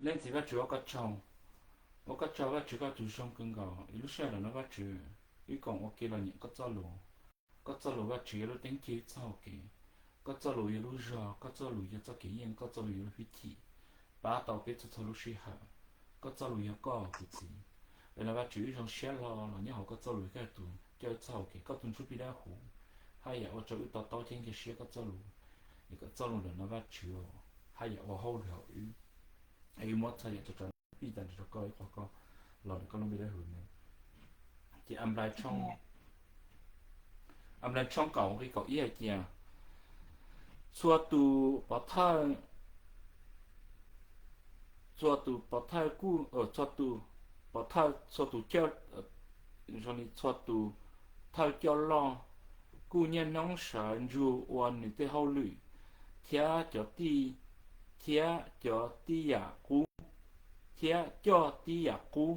Leej Txiv Vajtswv, ua koj tsaug, ua koj tsaug Vajtswv, koj tus zoo kawg nkaus. Ib lub sij hawm no Vajtswv, wb koom ua ke los nyeem koj txoj lus. Koj txoj lus Vajtswv yog lub teeb ceg wb txoj hau kev. Koj txoj lus yog lub zog, koj txoj lus yog txoj kev yeej, koj txoj lus yog lub hwj chim pab tau peb txhua txhua lub sij hawm. Koj txoj lus yog koj tus txiv. Lawm no Vajtswv, wb zoo siab hlo los nyob hauv koj txoj lus, koj tus coj wb txoj hau kev, koj tus Ntsuj Plig Dawb Huv haj yam ua rau wb to taub thiab nkag siab koj txoj lus. Es koj txoj lus ntawm no Vajtswv haj yam ua hauj lwm hauv wb. Es wb muab txhais yam tso rau pij tas rau koj ib qho koj los ntawm koj lub npe dawb huv ne. Ces Anplais tshooj, Anplais tshooj kaum nqe kaum ib hais tias, txhua tus pov thawj, txhua tus pov thawj kuj, txhua tus pov thawj, txhua tus cawj, txhua tus thawj coj loj kuj niaj hnub sawv ntsug ua nws tej hauj lwm, thiab cov tij, thiab cov tib yam qub, thiab coj tib yam qub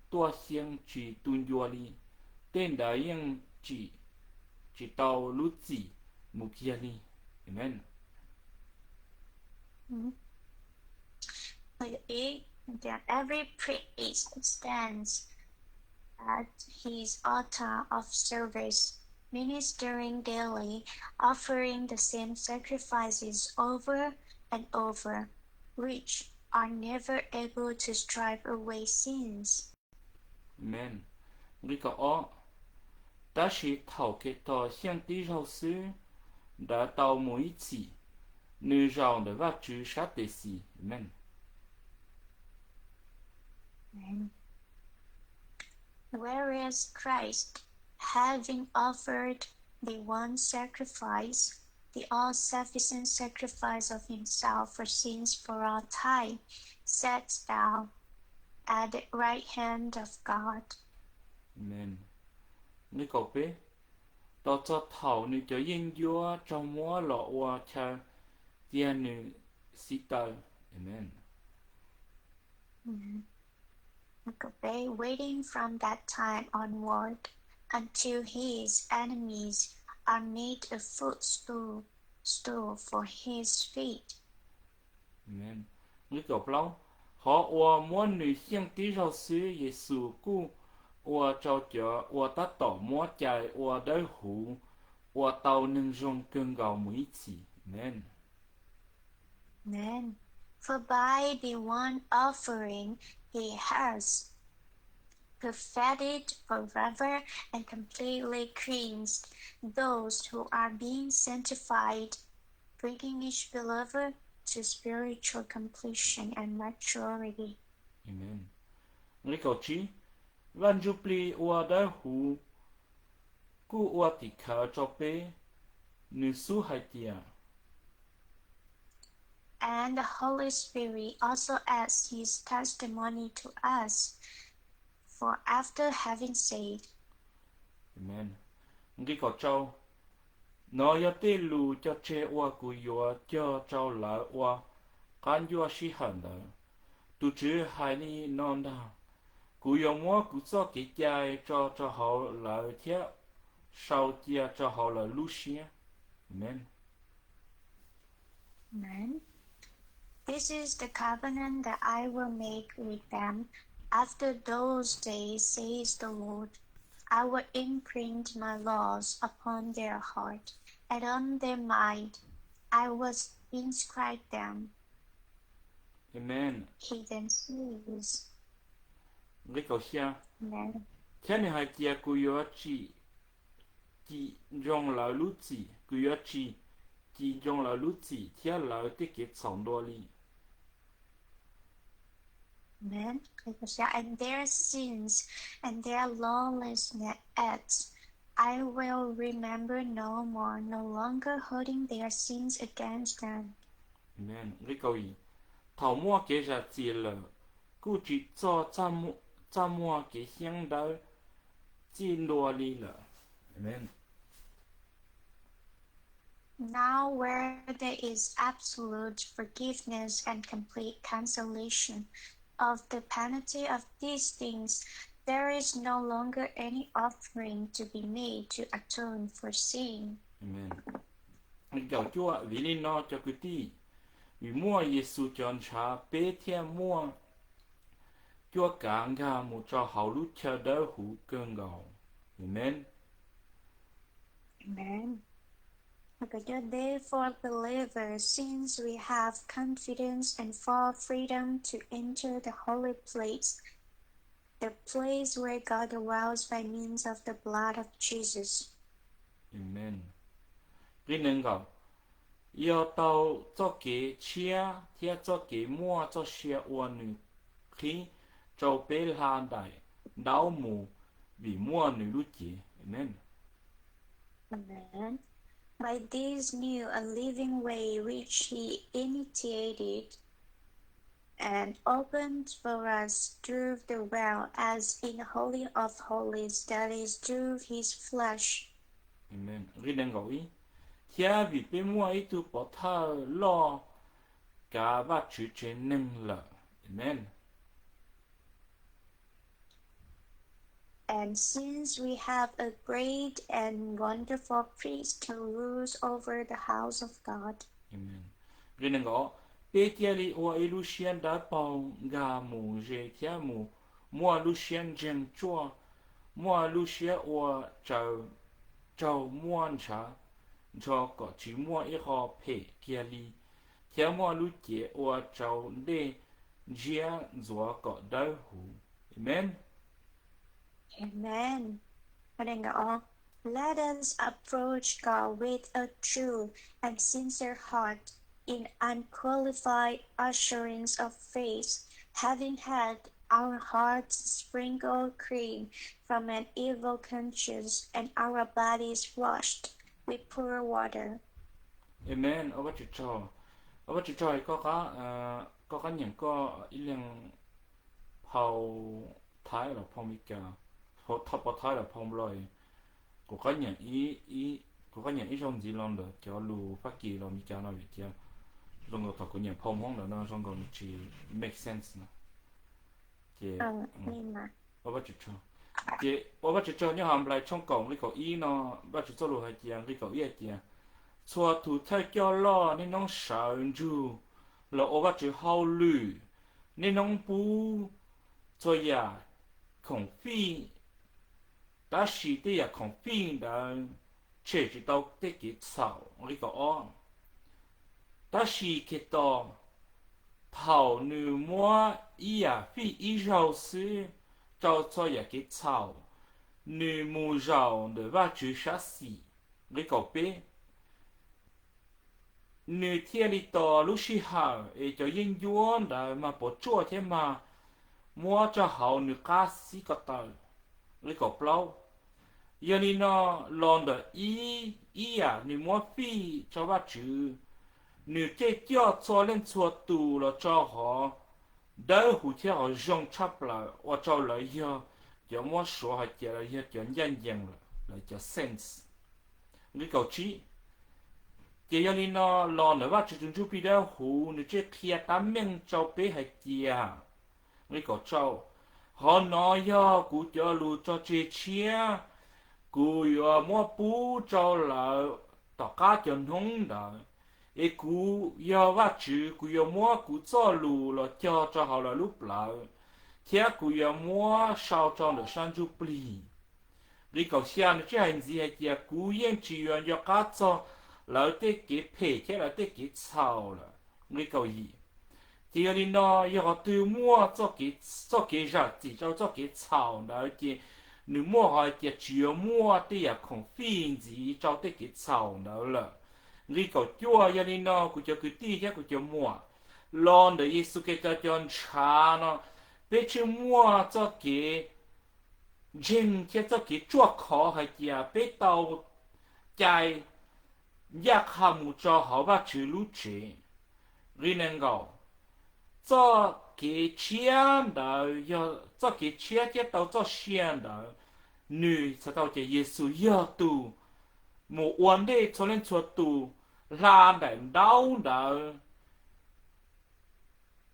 tuaj xyeej tsis tu ncua li, tej ntawd yeej tsim tsis tau lub txim mus kiag li. Amen. Every priest stands at his altar of service, ministering daily, offering the same sacrifices over and over, which are never able to stripe away sins. Amen. Nqe kaum ob, tab sis thaum Khetos xyeej tib zaug xwb, ntawd tau mus ib txhis, nws zaum ntawm Vajtswv sab tes xis. Amen. Whereas Christ, having offered the one sacrifice, the all-sufficient sacrifice of himself for sins for all time, sat down at the right hand of God. Amen. Nqe kaum peb, tos txog thaum nws cov yeeb ncuab raug muab los ua chaw tiag nws xib taw. Amen. Waiting from that time onward until his enemies are made a footstool, stool for his feet. Nqe kaum plaub, qhov uas muab nws xyeej tib zaug xwb Yexus kuj ua rau cov uas tab tom muab cais ua dawb huv ua tau neeg zoo kawg nkaus mus ib txhis. Amen. Amen. For by the one offering he has perfected forever and completely cleansed those who are being sanctified, bringing each believer to spiritual completion and maturity. Amen. Nqe kaum tsib, Vaj Ntsujplig ua dawb huv kuj ua tim khawv rau peb, nws xub hais tias, And the Holy Spirit also adds his testimony to us, for after having said, Amen. Nqe kaum rau, nov yog tej lus cog tseg uas kuv yuav cog rau lawv ua qab ncuaj sij hawm ntawd. Tus Tswv hais li no ntag, kuv yuav muab kuv txoj kev cai tso rau hauv lawv thiab sau cia rau hauv lawv lub siab. Amen. Amen. This is the covenant that I will make with them after those days, says the Lord. I will imprint my laws upon their heart, and on their mind I will inscribe them. Amen. He then says, Nqe kaum xya, Amen. Thiab nws hais tias, kuv yuav tsis cim ntsoov lawv lub txim, kuv yuav tsis cim ntsoov lawv lub txim thiab lawv tej kev txhaum ntua li. Amen. And their sins and their lawless acts I will remember no more, no longer holding their sins against them. Amen. Nqe kaum yim, thaum muaj kev zam txim lawm, kuj tsis txog txaj muag kev xyeeb dawb txij ntua li lawm. Amen. Now, where there is absolute forgiveness and complete cancellation of the penalty of these things, there is no longer any offering to be made to atone for sin. Amen. Nqe kaum cuaj, vim li no cov kwv tij, Vim muaj Yexus cov ntshav peb thiaj muaj cuab kav nkag mus rau hauv lub chaw dawb huv kawg nkaus. Amees. Amen. Therefore, believers, since we have confidence and full freedom to enter the holy place, the place where God dwells by means of the blood of Jesus. Amen. Nqe nees nkaum, yog tau txoj kev tshiab thiab txoj kev muaj txoj sia uas nws qhib rau peb hla daim ntaub mus vim muaj nws lub cev. Amen. Amen. By this new and living way which he initiated and opened for us through the veil as in the Holy of Holies, that is, through his flesh. Amen. Nqe nees nkaum ib, thiab vim peb muaj ib tug pov thawj loj kav Vajtswv tsev neeg lawm. Amen. And since we have a great and wonderful priest who rules over the house of God. Amen. Nqe nees nkaum, peb thiaj li ua ib lub siab dawb paug nkag mus ze thiab mus muaj lub siab ntseeg tsuaj, muaj lub siab ua tsaug, muaj ntshav ntsho kom tsis muaj ib qho phem kiag li, thiab muaj lub cev ua rau dej ntsiab ntxuav kom dawb huv. Amen. Amen. Let us approach God with a true and sincere heart in unqualified assurance of faith, having had our hearts sprinkled clean from an evil conscience and our bodies washed with pure water. Amen. Ua Vajtswv tsaug, ua Vajtswv tsaug koj, koj qab nyeem koj ib leeg phau Thaib los phau Meskas, phau Thaib los phau Nplog, kuv qab nyeem ib, kuv qab nyeem ib zaug ntxiv los ntawm cov lus Fab Kis los Meskas no vim tias zoo nkaus thaum kuv nyeem phau Hmoob ntawm no zoo nkaus nws tsis make sense no. Ces ua Vajtswv tsaug. Ces ua Vajtswv tsaug nyob hauv Nplais tshooj kaum nqe kaum ib no, Vajtswv txoj lus hais tias, nqe kaum ib hais tias, txhua tus thawj coj loj niaj hnub sawv ntsug los ua Vajtswv hauj lwm, niaj hnub pub txhua yam khoom fij, tab sis tej yam khoom fij ntawd tshem tsis tau tej kev txhaum. Nqe kaum ob, tab sis Khetos, thaum nws muab ib yam fij ib zaug xwb rau txhua yam kev txhaum, nws mus zaum ntawm Vajtswv sab xis. Nqe kaum peb, nws thiaj li tos lub sij hawm es cov yeeb ncuab ntawd mas puas tsuaj thiab mas muab tso hauv nws qab xib ko taw. Nqe kaum plaub, yog li no los ntawm ib, ib yam nws muab fij rau Vajtswv, nws thiaj coj txhua leej txhua tus los rau hauv dawb huv thiab hauv zoo tshaj plaws ua rau lawv yog cov muab suav hais tias lawv yog cov ncaj ncees lawm, lawv cov saints. Nqe kaum tsib, ces yog li no los ntawm Vajtswv tus Ntsuj Plig Dawb Huv nws thiaj qhia tab meeg rau peb hais tias, nqe kaum rau, qhov no yog kuv cov lus tso tseg tshiab, kuv yuav muab pub rau lawv tom qab cov hnub ntawd, es kuv yog Vajtswv, kuv yuav muab kuv txoj lus los cog rau hauv lawv lub plawv, thiab kuv yuav muab sau rau ntawm sab ntsuj plig. Nqe kaum xya nws thiaj hais ntxiv hais tias, kuv yeej tsis yuav nco qab txog lawv tej kev phem thiab lawv tej kev txhaum lawm. Nqe kaum yim, ces yog li no, yog qhov twg muaj txoj kev zam txim rau txoj kev txhaum ntawd ces nws muaj qhov hais tias tsis yuav muaj tej yam khoom fij ntxiv rau tej kev txhaum ntawd lawm. Nqe kaum cuaj, yog li no kuv cov kwv tij thiab kuv cov muam, los ntawm Yexus Khetos cov ntshav no, peb thiaj muaj txoj kev ntseeg thiab txoj kev ruaj khov hais tias peb tau cai ncaj qha mus rau hauv Vajtswv lub tsev. Nqe nees nkaum, txoj kev tshiab ntawd yog txoj kev tshiab thiab tau txoj sia ntawd, nws txhais tau tias Yexus yog tus mus ua ntej txhua leej txhua tus hla daim ntaub ntawd.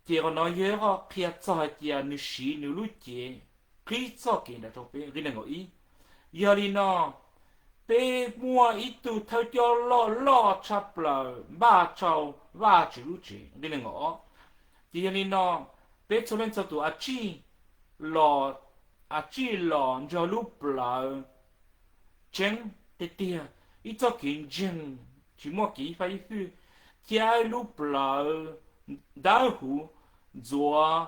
Ces qhov no yog ib qho qhia txog hais tias nws siv nws lub cev qhib txoj kev ntawd rau peb. Nqe nees nkaum ib, yog li no, Peb muaj ib tug thawj coj loj loj tshaj plaws npaj rau Vajtswv lub tsev nqe nees nkaum ob. Ces yog li no, peb txhua leej txhua tus a tsij los, a tsij los nrog lub plawv tseeb tiag tiag, ib txoj kev ntseeg tsis muaj kev ib fab ib fwj, thiab lub plawv dawb huv ntxuav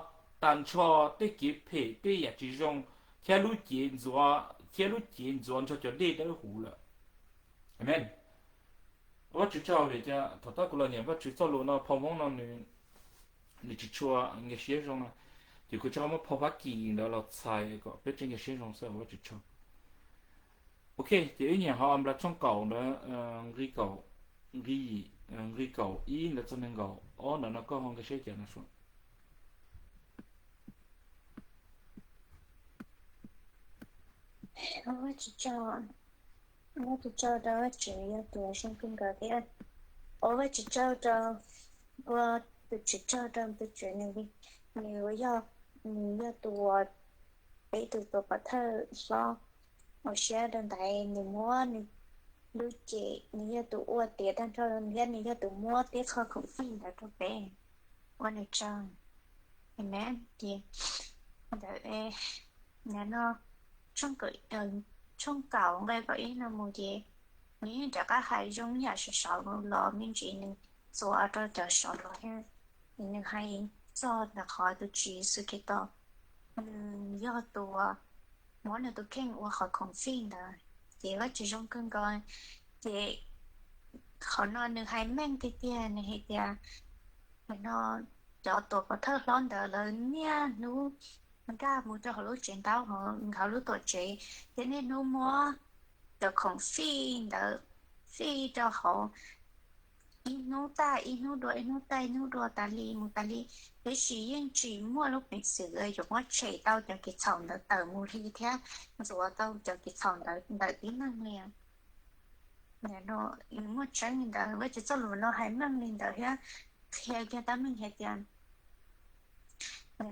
tag nrho tej kev phem tej yam tsis zoo, thiab lub cev ntxuav, thiab lub cev ntxuav nrog cov dej dawb huv lawm. Amen. Ua Vajtswv tsaug vim tias thaum tab kuv los nyeem Vajtswv txoj lus no phau Hmoob no nws, nws tsis tshua nkag siab zoo no, ces kuv rov qab muab phau Fab Kis ntawd los txhais kom peb thiaj nkag siab zoo xwb, ua Vajtswv tsaug. Ok, ces wb nyeem hauv Nplog tshooj kaum ntawd, nqi kaum, nqi, nqi kaum ib ntawd txog nees nkaum ob ntawd no koj ho nkag siab cas no sua. Ua Vajtswv tsaug, ua Vajtswv tsaug rau Vajtswv yog tus uas zoo kawg nkaus thiab. Ua Vajtswv tsaug rau, ua tus Tswv tsaug rau tus Tswv nws, nws yog, nws yog tus uas peb tus tuam pov thawj hlob uas siab rau ntawd, nws muab nws lub cev, nws yog tus ua tiav tag nrho thiab nws yog tus muab tib qho khoom fij ntawd rau peb. Ua nws tsaug. Amen. Ces ntawd, nim no tshooj kaum nqe kaum ib no mus ces nws yeej rov qab hais zoo yam saum saud los me ntsis, nws txuas rau cov saud los thiab. Nws hais txog ntawm qhov tus Tswv Yexus Khetos nws yog tus uas muab nws tus kheej ua qhov khoom fij ntawd, ces Vajtswv zoo kawg nkaus. Ces qhov no nws hais meej tiag tiag, nws hais tias, no cov tuam pov thawj hlob ntawd lawv niaj hnub nkag mus rau hauv lub tsev ntaub hauv nkawd lub tuam tsev, ces niaj hnub muab cov khoom fij ntawd fij rau hauv ib hnub tag ib hnub dua, ib hnub tag ib hnub dua tas li mus tas li, tiam sis yeej tsis muaj lub peev xwm yuav muab tshem tau cov kev txhaum ntawd tawm mus li thiab ntxuav tau cov kev txhaum ntawd ntawm tib neeg li. Nws muaj tseeb li ntawd, Vajtswv txoj lus no hais meej li ntawd thiab qhia kiag tab meeg hais tias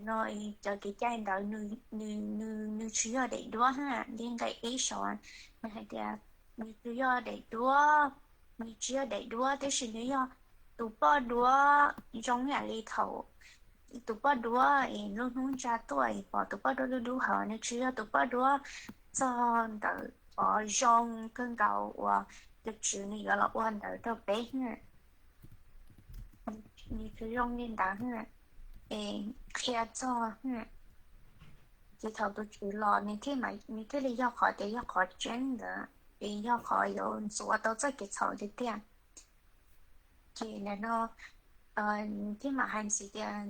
no cov kev cai ntawd nws, nws tsis yog daim duab na, li nqe ib saud nws hais tias nws tsis yog daim duab, nws tsis yog daim duab, tiam sis nws yog tus poj duab zoo ib yam li thaum tus poj duab es lub hnub ntsa tuaj es pom tus poj duab dub dub hauv, nws tsis yog tus poj duab txog ntawm qhov zoo kawg nkaus uas tus Tswv nws yuav los ua ntawd rau peb na. Nws tsis zoo li ntawd na, es qhia txog na, ces thaum tus Tswv los nws thiaj, nws thiaj li yog qhov tias yog qhov tseeb ntawd, es yog qhov yuav ntxuav tau txoj kev txhaum tiag tiag. Ces nim no thiaj mam hais ntxiv tias,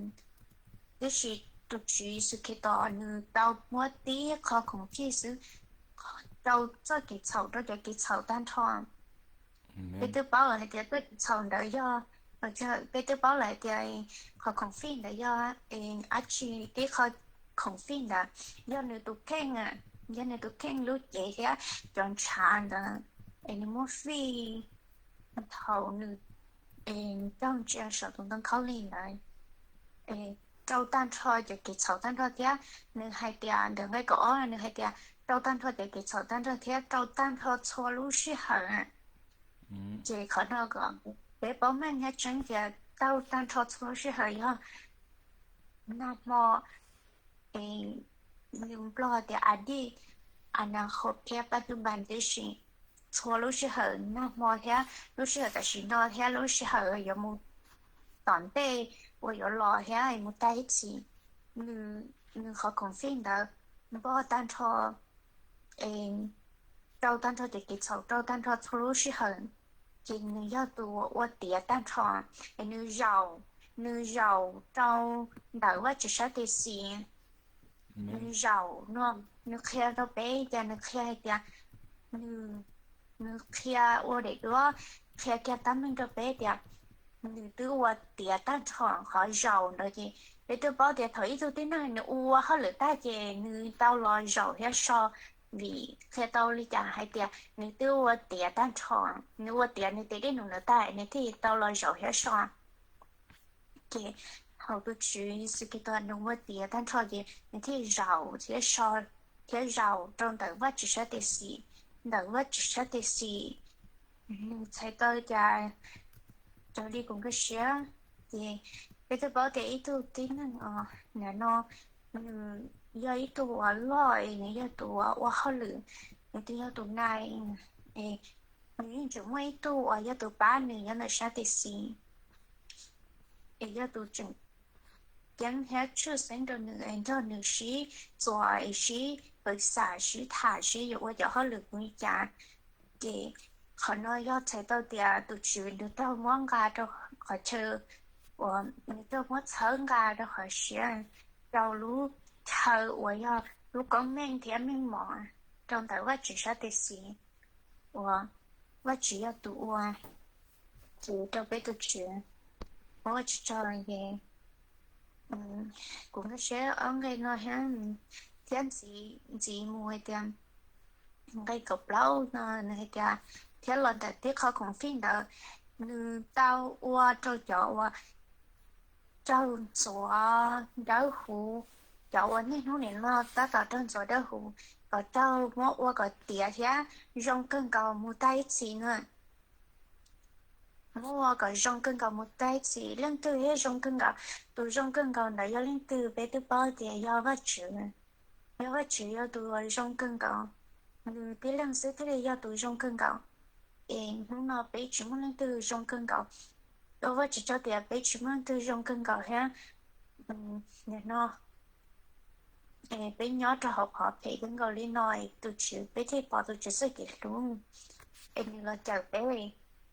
tiam sis tus Tswv Yexus Khetos nws tau muab tib qho khoom fij xwb rau txoj kev txhaum, rau cov kev txhaum tag nrho. Peb twb paub lawm hais tias txoj kev txhaum ntawd yog, peb twb paub lawm hais tias qhov khoom fij ntawd yog dab tsi, tib qho khoom fij ntawd yog nws tus kheej, yog nws tus kheej lub cev thiab cov ntshav ntawd es nws muab fij thaum nws raug ntsia saum tus ntoo khaub lig ntawd, rau tag nrho cov kev txhaum tag nrho thiab. Nws hais tias ntawm nqe kaum ob nws hais tias rau tag nrho cov kev txhaum tag nrho thiab rau tag nrho txhua lub sij hawm. Ces qhov no kom peb paub meej thiab tseeb tias rau tag nrho txhua lub sij hawm yog nag hmo, nws Nplog tias a dij, a na kho thiab pab tub npas tib si, txhua lub sij hawm nag hmo thiab lub sij hawm tam sim no thiab lub sij hawm yuav mus tom ntej uas yuav los thiab mus tag ib txhis, nws qhov khoom fij ntawd npog tag nrho, rau tag nrho cov kev txhaum rau tag nrho txhua lub sij hawm. Ces nws yog tus uas ua tiav tag nrho, es nws zaum, nws zaum rau ntawm Vajtswv sab tes xis. Nws zaum no, nws qhia rau peb tias, nws qhia hais tias nws, nws qhia ua daim duab, qhia kiag tab meeg rau peb tias nws twb ua tiav tag nrho qhov zaum ntawd. Ces peb twb paub tias thaum ib tug tib neeg nws ua hauj lwm tag ces nws tau los zaum thiab so, vim qhia tau li cas hais tias nws twb ua tiav tag nrho, nws ua tiav nws tes dej num ntawd tag nws thiaj tau los zaum thiab so. Ces hauv tus Tswv Yexus Khetos nws ua tiav tag nrho ces nws thiaj zaum thiab so, thiab zaum rau ntawm Vajtswv sab tes xis. ntawm Vajtswv sab tes xis, nws txhais tau tias raws li kuv nkag siab, ces peb twb paub tias ib tug tib neeg os, nim no nws yog ib tug uas loj es nws yog tus uas ua hauj lwm, nws twb yog tus nai, es nws yeej tseem muaj ib tug uas yog tus pab nws nyob ntawm sab tes xis, es yog tus tseem ceeb thiab tshwj xeeb rau nws es nrog nws sib txuas es sib pawv xam sib tham sib yuav ua cov hauj lwm mus li cas. Ces qhov no yog txhais tau tias tus Tswv nws raug muab nqa rau qhov chaw uas nws raug muab txhawb nqa rau qhov siab rau lub chaw uas yog lub koob meej thiab meej mom rau ntawm Vajtswv sab tes xis, uas Vajtswv yog tus ua, tus rau peb tus Tswv. Ua tsis tso ces kuv nkag siab ob nqe no thiab, thiab ntxiv mus hais tias nqe kaum plaub no nws hais tias, thiab los ntawm tib qho khoom fij ntawd nws tau ua rau cov uas raug ntxuav dawb huv, cov uas niaj hnub nim no tab tom raug ntxuav dawb huv, kom raug muab ua kom tiav thiab zoo kawg nkaus mus tag ib txhis na. Muab ua kom zoo kawg nkaus mus tag ib txhis. Leej twg thiaj zoo kawg nkaus? Tus zoo kawg nkaus ntawd yog leej twg? Peb twb paub tias yog Vajtswv. Yog Vajtswv yog tus uas zoo kawg nkaus, nws tib leeg xwb thiaj li yog tus zoo kawg nkaus. Es hnub no peb tsis muaj leej twg zoo kawg nkaus. Ua Vajtswv tsaug tias peb tsis muaj leej twg zoo kawg nkaus thiab. Nim no peb nyob rau hauv qhov phem kawg nkaus li no, tus Tswv, peb thiaj pom tus Tswv txoj kev hlub, es nws los cawm peb.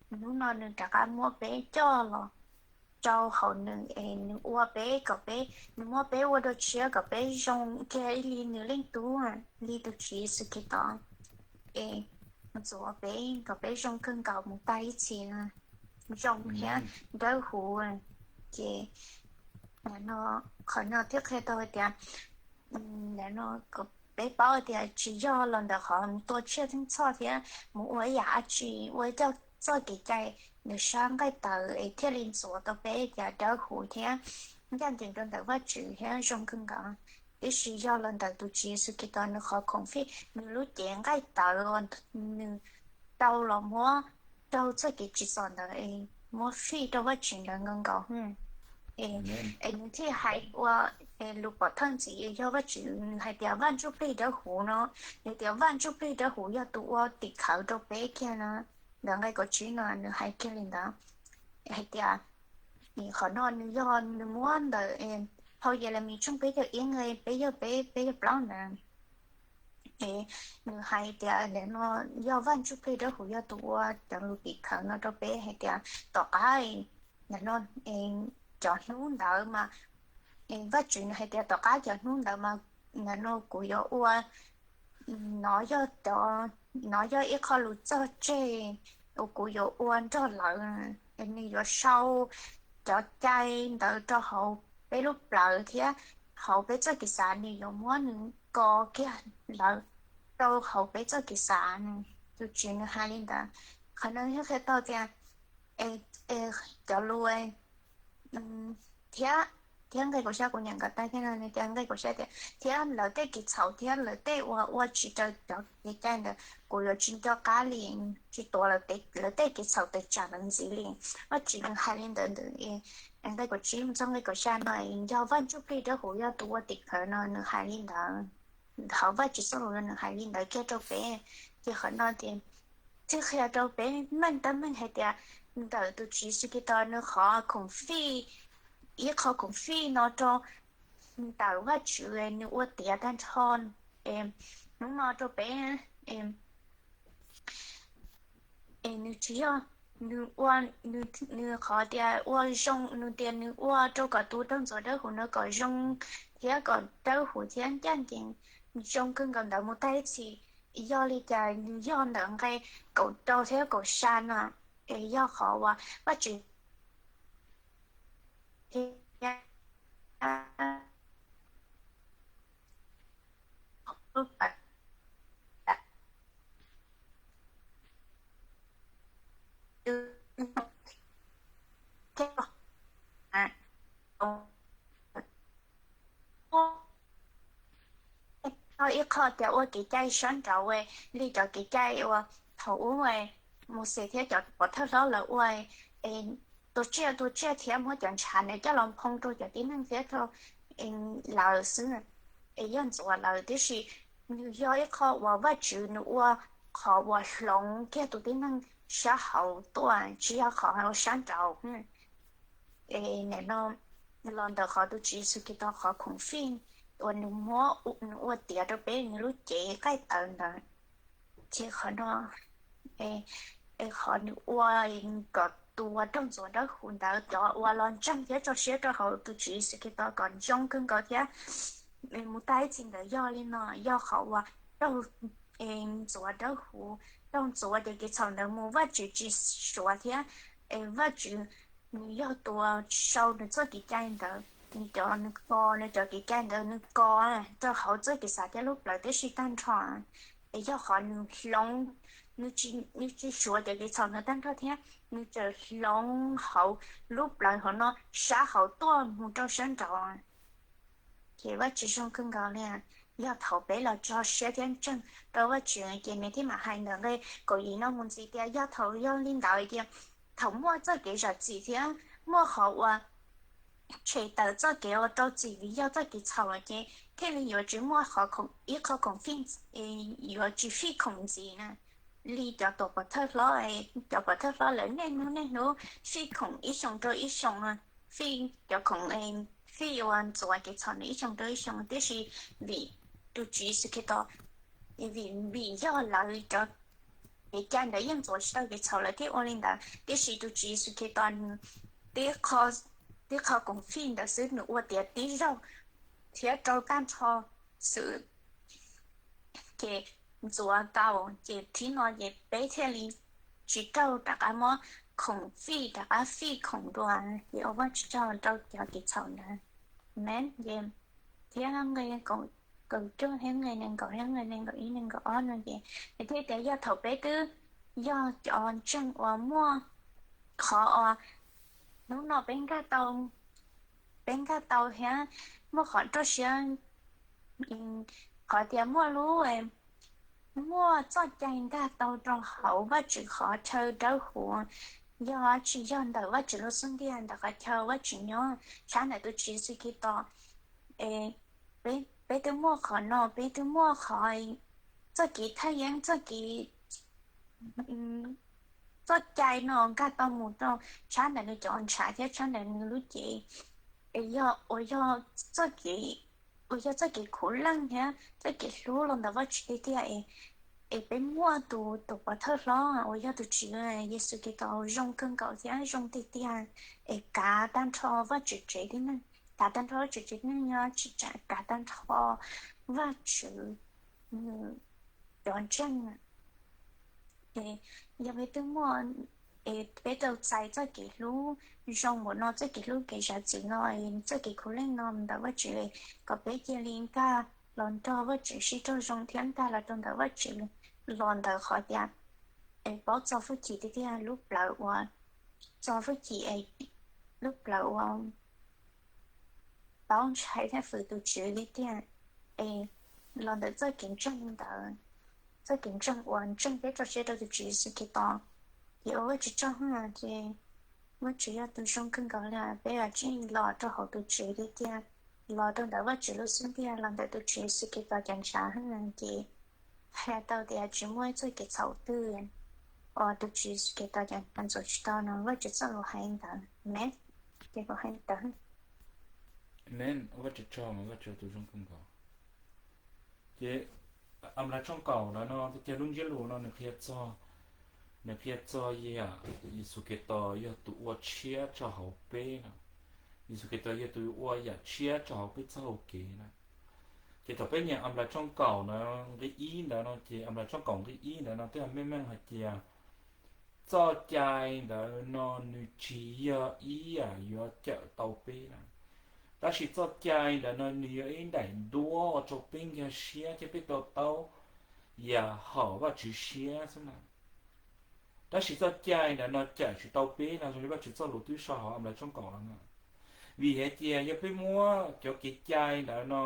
Hnub no nws rov qab muab peb coj los rau hauv nws, es nws ua peb kom peb, nws muab peb ua dua tshiab kom peb zoo kiag li nws leej tub, li tus Tswv Yexus Khetos, es ntxuav peb kom peb zoo kawg nkaus mus tag ib txhis, zoo thiab dawb huv. Ces qhov no thiaj qhia tau hais tias, peb paub tias tsis yog los ntawm qhov mus tua tsiaj theej txhoj thiab mus ua ib yam dab tsi, ua coj txoj kev cai ntawm sab nqaij tawv es thiaj li ntxuav tau peb cas dawb huv thiab ncaj ncees rau ntawm Vajtswv thiab zoo kawg nkaus. Tiam sis yog los ntawm tus Tswv Yexus Khetos nws qhov khoom fij, nws lub cev nqaij tawv, nws tau los muab raug txoj kev tsim txom ntawd es muab fij rau Vajtswv ntawd nkaus nkaus. Es nws thiaj hais ua lus pov thawj ntxiv, yog Vajtswv nws hais tias Vaj Ntsujplig Dawb Huv no, nws tias Vaj Ntsujplig Dawb Huv yog tus ua tim khawv rau peb kiag no. Ntawm nqe kaum tsib no nws hais kiag li ntawd, hais tias qhov no nws yog nws muab ntawm phau Yelemis tshooj peb caug ib nqe peb caug peb, peb caug plaub ntawd. Es nws hais tias ntawm no yog Vaj Ntsujplig Dawb Huv yog tus ua cov lus tim khawv no rau peb hais tias tom qab, ntawm no cov hnub ntawd mas, Vajtswv nws hais tias tom qab cov hnub ntawd mas ntawm no kuv yuav ua, nov yog cov, nov yog ib qho lus txog tseg uas kuv yuav ua nrog lawv, nws yuav sau cov cai ntawd rau hauv peb lub plawv thiab hauv peb txoj kev xav, nws yuav muab nws kos kiag lawv rau hauv peb txoj kev xav. Tus Tswv nws hais li ntawd. Qhov no thiaj qhia tau tias cov lus thiab, thiab nqe kaum xya kuv nyam nkaus tag thiab no nws tias, nqe kaum xya tias thiab lawv tej kev txhaum thiab lawv tej uas ua tsis raws cov kev cai ntawd kuv yuav tsis nco qab li, tsis tuav lawv tej kev txhaum tawm tsam ntxiv li. Vajtswv nws hais li ntawd ntawm nqe kaum tsib mus txog nqe kaum xya no, yog Vaj Ntsujplig Dawb Huv yog tus ua tim khawv no nws hais li ntawd. Hauv Vajtswv txoj lus no nws hais li ntawd kiag rau peb. Ces qhov no tias thiaj qhia rau peb meej tab meeg hais tias ntawm tus Tswv Yexus Khetos nws qhov khoom fij, ib qho khoom fij no rau ntawm Vajtswv nws ua tiav tag nrho hnub no rau peb. Es nws tsis yog, nws ua, nws qhov tias ua zoo, nws tias nws ua rau kom tus raug ntxuav dawb huv no kom zoo thiab kom dawb huv thiab ncaj ncees zoo kawg nkaus ntawd mus tag ib txhis. Yog li cas nws yog ntawm nqe kaum rau thiab kaum xya no, es yog qhov uas Vajtswv thiab Tau ib qho tias ua kev cai sab nraud li cov kev cai uas thaum ub Mauxes thiab cov pov thawj hlob lawv ua, tua tsiaj tua tsiaj thiab muab cov ntshav ntawd coj los nphoo rau cov tib neeg thiab rau lawv xwb, es yog ntxuav lawv. Tiam sis nws yog ib qho uas Vajtswv nws ua qhov uas hloov kiag tus tib neeg sab hauv tuaj, tsis yog qhov sab nraud. Es nim no los ntawm qhov tus Tswv Yexus Khetos qhov khoom fij uas nws muab nws ua tiav rau peb nws lub cev qaij tawv ntawd, ces qhov no, es qhov nws ua kom tus uas raug ntxuav dawb huv ntawd cov uas los ntseeg thiab tso siab rau hauv tus Tswv Yexus Khetos kom zoo kawg nkaus thiab mus tag ib txhis ntawd yog li no, yog qhov uas raug ntxuav dawb huv, raug ntxuav cov kev txhaum ntawd mus Vajtswv tsis suav thiab, es Vajtswv nws yog tus sau nws txoj kev cai ntawd, nws cov nws ko nws cov kev cai ntawd nws ko rau hauv txoj kev xav thiab lub plawv tib si tag nrho. Es yog qhov nws hloov, nws tsis suav cov kev txhaum ntawd tag nrho thiab nws tseem hloov hauv lub plawv hauv no sab hauv tuaj mus rau sab nraud. Ces Vajtswv zoo kawg nkaus li. Yog thaum peb los tso siab thiab ntseeg rau Vajtswv ces nws thiaj mam hais ntawm nqe kaum yim no mus ntxiv tias yog thaum yog li ntawd ces thaum muaj txoj kev zam txim thiab muaj qhov uas tshem tawm txoj kev uas rau txim vim yog txoj kev txhaum lawm ces thiaj li yuav tsis muaj qhov khoom, ib qho khoom fij, yuav tsis fij khoom ntxiv na. Li cov tuam pov thawj hlob, cov pov thawj hlob lawv niaj hnub niaj hnub fij khoom ib xyoos rau ib xyoos, fij cov khoom fij uas ntxuav kev txhaum ntawd ib xyoos rau ib xyoos, tiam sis vim tus Tswv Yexus Khetos, vim, vim yog lawv cov kev cai ntawd yeej ntxuav tsis tau kev txhaum lawm thiaj ua li ntawd, tiam sis tus Tswv Yexus Khetos nws tib qho, tib qho khoom fij ntawd xwb nws ua tiav tib zaug thiab rau tag nrho xwb, ces ntxuav tau, ces thib no ces peb thiaj li tsis raug rov qab muab khoom fij rov qab fij khoom dua, ces ua Vajtswv tsaug rau cov kev txhaum ntawd. Amen. Ces thiab nqe kaum cuaj thiab nqe nees nkaum thiab nqe nees nkaum ib nees nkaum ob no ces nws thiaj tias yog thaum peb twb yog cov ntseeg uas muaj qhov uas hnub no peb nkag tau, peb nkag tau thiab muaj qhov rau siab, qhov tias muaj lub, muaj txoj cai nkag tau rau hauv Vajtswv qhov chaw dawb huv, yog tsis yog ntawm Vajtswv lub xub ntiag ntawm qhov chaw Vajtswv nyob tshab ntawm tus Tswv Yexus Khetos. Es peb twb muaj qhov no, peb twb muaj qhov txoj kev thaj yeeb, txoj kev, txoj cai no nkag tau mus rau tshab ntawm nws cov ntshav thiab tshab ntawm nws lub cev, es yog uas yog txoj kev, uas yog txoj kev khuv leej thiab txoj kev hlub los ntawm Vajtswv tiag tiag es, es peb muaj tus, tus pov thawj hlob uas yog tus Tswv Yexus Khetos zoo kawg nkaus thiab zoo tiag tiag, es kav tag nrho Vajtswv tsev tib neeg, kav tag nrho Vajtswv tsev tib neeg, yog tsis tsam kav tag nrho Vajtswv cov ntseeg. Es yog peb twb muaj, es peb tau txais txoj kev hlub zoo npaum no, txoj kev hlub kev zam txim no, txoj kev khuv leej no ntawm Vajtswv, kom peb cia li nkag los nrog Vajtswv sib raug zoo thiab nkag los rau ntawm Vajtswv los ntawm qhov tias es paub txo hwj chim tiag tiag, lub plawv uas txo hwj chim, lub plawv uas paub ntshai thiab fwm tus Tswv li tiag, es los ntawm txoj kev ntseeg ntawd, txoj kev ntseeg uas ntseeg thiab tso siab rau tus Tswv Yexus Khetos, ces ua Vajtswv tsaug hwj ces Vajtswv yog tus zoo kawg nkaus li, peb yuav tsum los rau hauv tus Tswv li tiag, los rau ntawm Vajtswv lub xub ntiag, los ntawm tus Tswv Yexus Khetos cov ntshav hwj ces hais tau tias tsis muaj ib txoj kev txhaum twg uas tus Tswv Yexus Khetos cov ntshav ntxuav tsis tau no, Vajtswv txoj lus hais ntawd. Amen. Ces kuv hais ntawd. Amen. Ua Vajtswv tsaug, Vajtswv tus zoo kawg nkaus. Ces Anplais tshooj kaum ntawd no tiag tiag lub ntsiab lus no nws qhia txog, nws qhia txog yam Yexus Khetos yog tus ua tshiab rau hauv peb no. Yexus Khetos yog tus ua yam tshiab rau hauv peb txoj hau kev na. Ces thaum peb nyeem Anplais tshooj kaum ntawd nqe ib ntawd no ces Anplais tshooj kaum nqe ib ntawd no twb meej meej hais tias txoj cai ntawd no nws tsis yog ib yam yuav cawm tau peb na. Tab sis txoj cai ntawd no nws yog ib daim ntuab ua rau peb nkag siab thiab peb to taub yam haum Vajtswv siab xwb na. Tab sis txoj cai ntawd no cawm tsis tau peb no, zoo li Vajtswv txoj lus twb sau hauv Anplais tshooj kaum no na. Vim hais tias yog peb muab cov kev cai ntawd no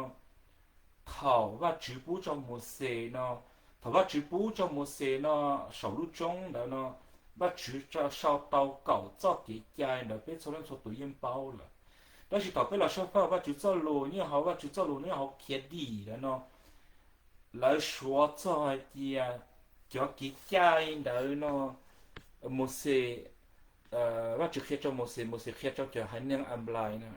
thaum Vajtswv pub rau Mauxes no, thaum Vajtswv pub rau Mauxes no saum lub roob ntawd no, Vajtswv sau tau kaum txoj kev cai ntawd peb txhua leej txhua tus yeej paub lawm. Tab sis thaum peb los sab faj Vajtswv txoj lus, nyob hauv Vajtswv txoj lus nyob hauv Khiav Dim ntawd no, lawv suav txog hais tias cov kev cai ntawd no, Mauxes, Vajtswv qhia rau Mauxes, Mauxes qhia rau cov haiv neeg Anplais na,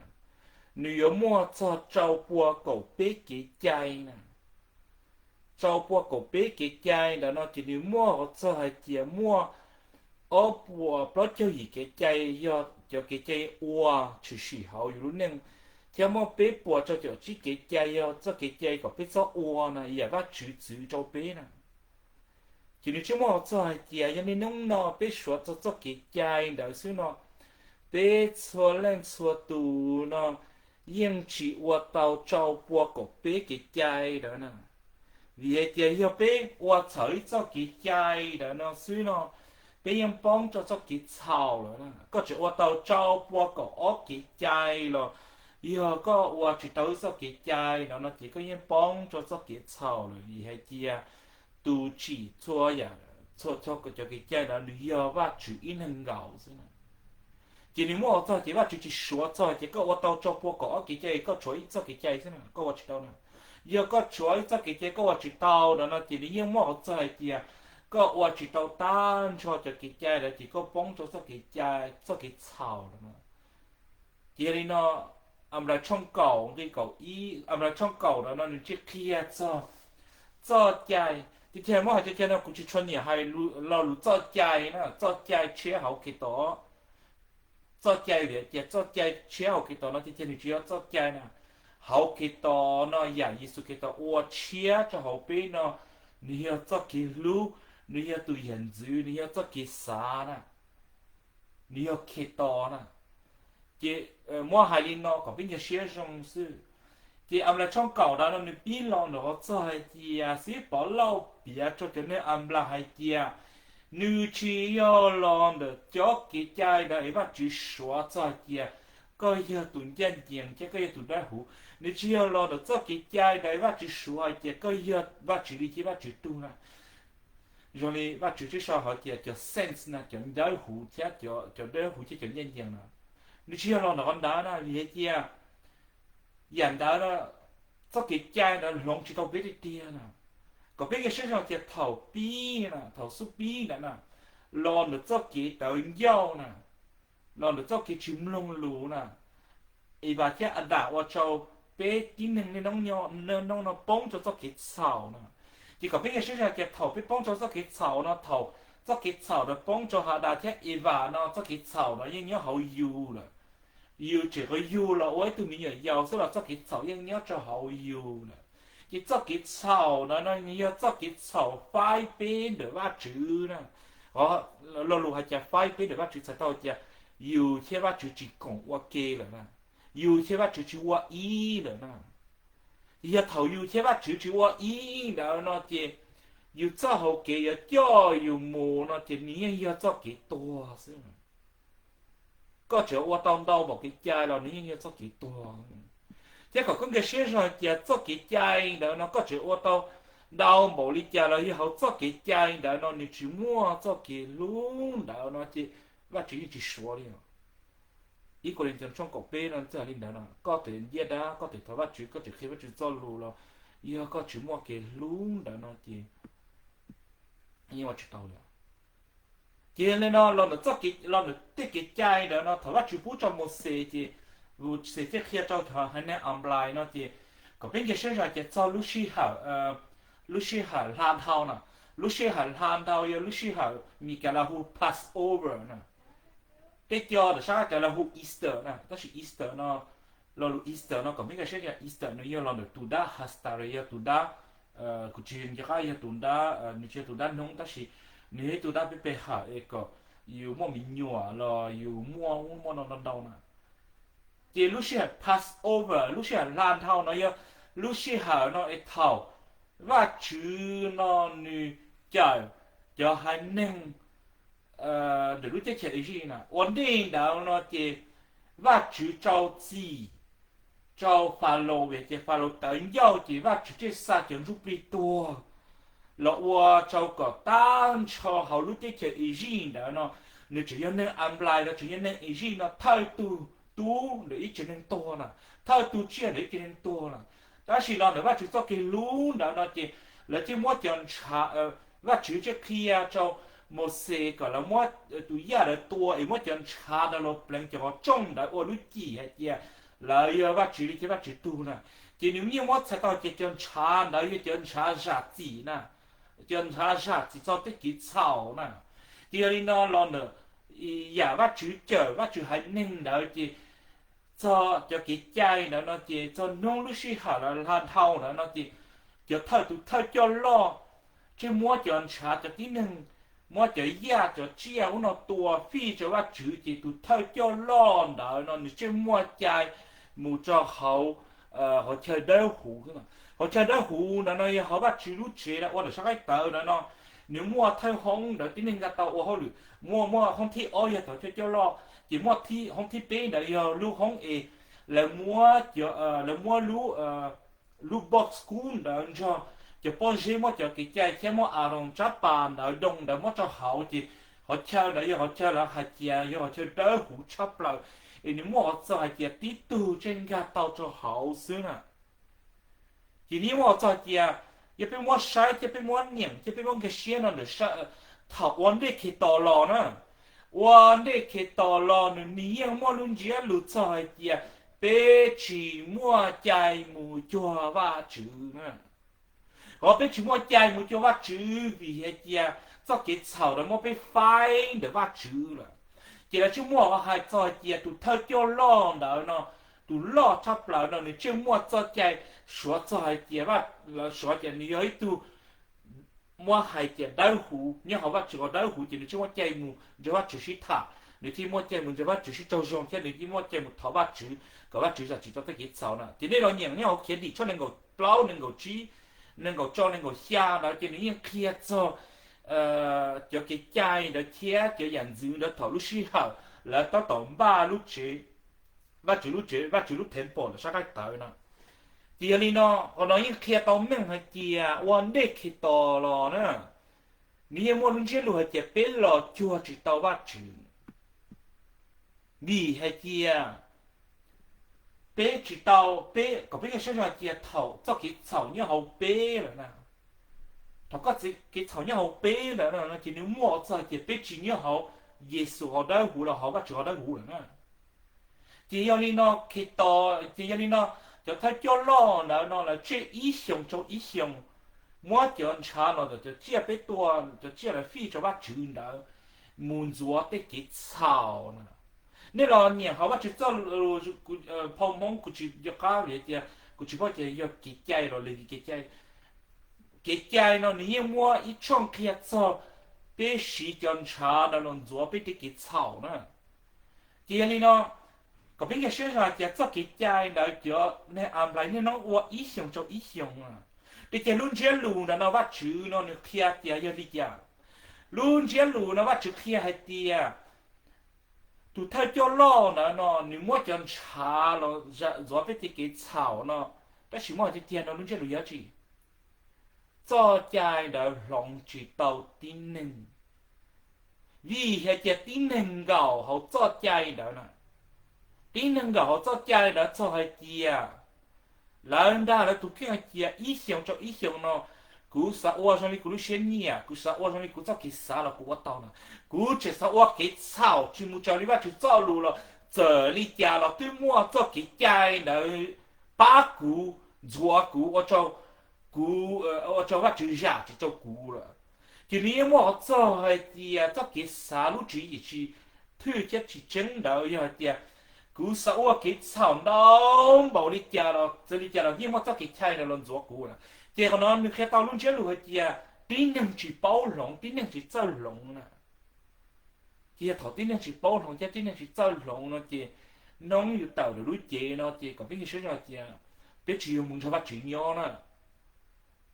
nws yuav muaj txog rau pua kaum peb kev cai na. Rau pua kaum peb kev cai ntawd no ces nws muaj txog hais tias muaj ob puas plaub caug yim kev cai yog cov kev cai ua tshwm sim hauv yus lub neej, thiab muaj peb puas rau caum tsib kev cai yog txoj kev cai kom peb txhob ua na, yam Vajtswv txwv rau peb na. Ces nws tsis muaj hais txog hais tias yog niaj hnub no peb suav txog txoj kev cai ntawd xwb no, peb txhua leej txhua tus no yeej tsis ua tau rau pua kaum peb kev cai ntawd na. Vim hais tias yog peb ua txhaum ib txoj kev cai ntawd no xwb no, peb yeej poob rau txoj kev txhaum lawm na. Koj tseem ua tau rau pua kaum ob kev cai los yog koj ua tsis tau ib txoj kev cai no no ces koj yeej poob rau txoj kev txhaum lawm, vim hais tias tus tsim txhua yam, txhua cov kev cai ntawd nws yog Vajtswv ib neeg nkaus xwb na. Ces nws muab ua txog ces Vajtswv tsis suav txog ces koj ua tau rau pua kaum ob kev cai, koj tshuav ib txoj kev cai xwb na, koj ua tsis tau na. Yog koj tshuav ib txoj kev cai koj ua tsis tau no no ces nws yeej muab ua txog hais tias koj ua tsis tau tag nrho cov kev cai lawm ces koj poob rau txoj kev cai, txoj kev txhaum no. Ces yog li no, Anplais tshooj kaum nqi kaum ib, Anplais tshooj kaum no no nws tsis qhia txog txoj cai. Tiag tiag muab hais tiag tiag no kuv tsis tshua nyiam hais lo lus txoj cai na, txoj cai tshiab hauv Khetos. Txoj cai vim tias txoj cai tshiab hauv Khetos no tiag tiag nws tsis yog txoj cai na. Hauv Khetos no yam Yexus Khetos ua tshiab rau hauv peb no, nws yog txoj kev hlub, nws yog tus yam ntxwv, nws yog txoj kev xav na, nws yog Khetos na. Ces muab hais li no kom peb nkag siab zoo xwb. Ces Anplais tshooj kaum ntawd no nws pib los ntawm qhov txog hais tias Xib Pov Lauj piav rau cov neeg Anplais hais tias nws tsis yog los ntawm cov kev cai ntawd es Vajtswv suav txog hais tias koj yog tus ncaj ncees thiab koj yog tus dawb huv. Nws tsis yog los ntawm txoj kev cai ntawd es Vajtswv suav hais tias koj yog Vajtswv li thiab Vajtswv tug na. Zoo li Vajtswv tsis sau hais tias cov saints na, cov dawb huv thiab, cov dawb huv thiab cov ncaj ncees na. Nws tsis yog los ntawm qhov ntawd na, vim hais tias yam ntawd na, txoj kev cai ntawd hloov tsis tau peb tiag tiag na. Kom peb nkag siab zoo tias thaum pib na, thaum xub pib ntawd na, los ntawm txoj kev tawv ncauj na, los ntawm txoj kev tsis mloog lus na, Evas thiab Adas ua rau peb tib neeg niaj hnub nyob niaj hnub no poob rau txoj kev txhaum na. Ces kom peb nkag siab zoo tias thaum peb poob rau txoj kev txhaum no, thaum txoj kev txhaum ntawd poob rau Adas thiab Evas no, txoj kev txhaum no yeej nyob hauv yus lawm. Yus tseem qhov yug los ua ib tug me nyuam yaus xwb los txoj kev txhaum yeej nyob rau hauv yus lawm. Ces txoj kev txhaum no no yog txoj kev txhaum faib peb ntawm Vajtswv na. Lo lus hais tias faib peb ntawm Vajtswv txhais tau tias yus thiab Vajtswv tsis koom ua ke lawm na, yus thiab Vajtswv tsis ua ib lawm na. Ces yog thaum yus thiab Vajtswv tsis ua ib ntawd no ces yus txoj hau kev yuav coj yus mus no ces nws yeej yog txoj kev tuag xwb. Koj tseem ua tau ntau npaum kev cai los nws yeej yog txoj kev tuag. Thiab kom koj nkag siab zoo hais tias txoj kev cai ntawd no koj tseem ua tau ntau npaum li cas los yog hauv txoj kev cai ntawd no nws tsis muaj txoj kev hlub ntawd no ces Vajtswv yeej tsis suav li os. Ib Kauleethaus tshooj kaum peb no txawm hais li ntawd no, koj tseem ntiab dab, koj tseem thov Vajtswv, koj tseem qhia Vajtswv txoj lus los yog koj tsis muaj kev hlub ntawd no ces yeej ua tsis tau li. Ces yog li no los ntawm txoj kev, los ntawm tej kev cai ntawd no thaum Vajtswv pub rau Mauxes ces Mauxes thiaj qhia rau cov haiv neeg Anplais no ces kom peb nkag siab zoo tias txog lub sij hawm, lub sij hawm hla dhau no, lub sij hawm hla dhau yog lub sij hawm Meskas lawv hu Passover na. Peb cov ntawm sab Meskas lawv hu Easter na, tab sis Easter no, lo lus Easter no kom peb nkag siab tias Easter nws yog los ntawm tus dab Hastad, yog tus dab, kuv tsis nco qab yog tus dab, nws tsis yog tus dab hnub tab sis nws yog ib tug dab peb pe hawm es kom yus muaj me nyuam los yus muaj ub muaj no ntau ntau na. Ces lub sij hawm Passover, lub sij hawm hla dhau no yog lub sij hawm no es thaum Vajtswv no nws cawm cov haiv neeg ntawm lub teb chaws Iziv na, ua ntej ntawd no ces Vajtswv rau txim rau Falaus, vim tias Falaus tawv ncauj ces Vajtswv thiaj xa cov ntsuj plig tuag los ua rau kom tag nrho hauv lub teb chaws Iziv ntawd no nws tseem yog neeg Anplais los tseem yog neeg Iziv no thawj tug tub ntawm ib tsev neeg tuag na, thawj tug tsiaj ntawm ib tsev neeg tuag na. Tab sis los ntawm Vajtswv txoj kev hlub ntawd no ces lawv thiaj muab cov ntshav, Vajtswv thiaj qhia rau Mauxes kom lawv muab tus yaj ntawd tua es muab cov ntshav ntawd los pleev cov qhov rooj ntawd ua lub cim hais tias lawv yog Vajtswv li thiab Vajtswv tug na. Ces nws yeej muab txhais tau tias cov ntshav ntawd yog cov ntshav zam txim na, cov ntshav zam txim txog tej kev txhaum na. Ces yog li no los ntawm yam Vajtswv cawm Vajtswv haiv neeg ntawd ces txog cov kev cai ntawd no ces txog hnub lub sij hawm lawv hla dhau ntawd no ces cov thawj, tus thawj coj loj thiaj muab cov ntshav, cov tib neeg, muab cov yaj cov tsiaj ub no tua fij rau Vajtswv ces tus thawj coj loj ntawd no nws thiaj muaj cai mus rau hauv qhov chaw dawb huv. Qhov chaw dawb huv ntawd no yog hauv Vajtswv lub tsev ua ntawm sab qaib tawv ntawd no, nws muaj thawj hoob ntawd tib neeg nqa tau ua hauj lwm, muaj, muaj hoob thib ob yog thawj coj loj, ces muaj hoob thib peb ntawd yog lub hoob es lawv muab, lawv muab lub, lub box kub ntawd nrog cov pob zeb, muab cov kev cai thiab muab Aaroos tsab pas ntawd doo ntawd muab rau hauv ces qhov chaw ntawd yog qhov chaw lawv hais tias yog qhov chaw dawb huv tshaj plaws, es nws muaj qhov txog hais tias tib tug thiaj nkag tau rau hauv xwb na. Ces nws yeej muaj qhov txog hais tias yog peb muab saib thiab peb muab nyeem thiab peb muab nkag siab no ntawm thaum ua ntej Khetos los na, ua ntej Khetos los nws, nws yeej muaj lub ntsiab lus txog hais tias peb tsis muaj cai mus cuag Vajtswv na. Qhov peb tsis muaj cai mus cuag Vajtswv vim hais tias txoj kev txhaum ntawd muab peb faib ntawm Vajtswv lawm. Ces lawv thiaj muaj qhov hais txog hais tias tus thawj coj loj ntawd no, tus loj tshaj plaws no nws thiaj muaj txoj cai suav txog hais tias, lawv suav tias nws yog ib tug muab hais tias dawb huv, nyob hauv Vajtswv qhov dawb huv ces nws thiaj muaj cai mus nrog Vajtswv sib tham, nws thiaj muaj cai mus nrog Vajtswv sib raug zoo thiab nws thiaj muaj cai mus thov Vajtswv kom Vajtswv zam txim rau tej kev txhaum na. Ces nej los nyeem nyob hauv Khiav Dim tshooj nees nkaum plaub, nees nkaum tsib, nees nkaum rau nees nkaum xya ntawd ces nws yeej qhia txog cov kev cai ntawd thiab cov yam ntxwv ntawd thaum lub sij hawm lawv tab tom npaj lub tsev, Vajtswv lub tsev, Vajtswv lub temple lawm sab qaib tawv no. Ces yog li no, qhov no yeej qhia tau meej hais tias ua ntej Khetos los na, nws yeej muaj lub ntsiab lus hais tias peb los cuag tsis tau Vajtswv. Vim hais tias peb tsis tau, peb kom peb nkag siab hais tias thaum txoj kev txhaum nyob hauv peb lawm na, thaum koj txoj kev txhaum nyob hauv peb lawm no ces nws muaj qhov txog hais tias peb tsis nyob hauv Yexus qhov dawb huv los hauv Vajtswv qhov dawb huv lawm na. Ces yog li no, Khetos, ces yog li no, cov thawj coj loj ntawd no lawv tseg ib xyoos rau ib xyoos muab cov ntshav los ntawm cov tsiaj peb tua, cov tsiaj lawv fij rau Vajtswv ntawd mus ntxuav tej kev txhaum na. Nej los nyeem hauv Vajtswv txoj lus, phau Hmoob kuv tsis nco qab vim tias kuv tsis paub tias yog kev cai los li kev cai. Kev cai no nws yeej muaj ib tshooj qhia txog peb siv cov ntshav ntawd los ntxuav peb tej kev txhaum na. Ces yog li no, kom peb nkag siab hais tias txoj kev cai ntawd cov neeg Anplais niaj hnub ua ib xyoos rau ib xyoos na. Ces lub ntsiab lus ntawd no Vajtswv no nws qhia tias yog li cas? Lub ntsiab lus no Vajtswv qhia hais tias tus thawj coj loj ntawd no nws muab cov ntshav los ntxuav peb tej kev txhaum no, tab sis muab hais tiag tiag no lub ntsiab lus yog dab tsi? Txoj cai ntawd hloov tsis tau tib neeg, vim hais tias tib neeg nkaum hauv txoj cai ntawd na. Tib neeg nkaum hauv txoj cai ntawd txog hais tias lawv nrog lawv tus kheej hais tias ib xyoos rau ib xyoos no, kuv xav ua zoo li kuv lub siab nyiam, kuv xav ua zoo li kuv txoj kev xav los kuv ua tau na. Kuv tseem xav ua kev txhaum tsis mus raws li Vajtswv txoj lus los txawm li cas los twb muaj txoj kev cai ntawd pab kuv, ntxuav kuv, ua rau kuv, ua rau Vajtswv zam tsis rau kuv lawm. Ces nws yeej muaj qhov txog hais tias txoj kev xav lub tswv yim tsis thwj thiab tsis tseeb ntawd yog hais tias kuv xav ua kev txhaum ntau npaum li cas los txawm li cas los yeej muaj txoj kev cai ntawd los ntxuav kuv na. Ces qhov no nws qhia tau lub ntsiab lus hais tias tib neeg tsis paub hloov, tib neeg tsis txawj hloov na. Ces yog thaum tib neeg tsis paub hloov thiab tib neeg tsis txawj hloov no ces noob yus tawm lawm lub cev no ces kom peb nkag siab hais tias peb tsis yog mus nrog Vajtswv nyob na.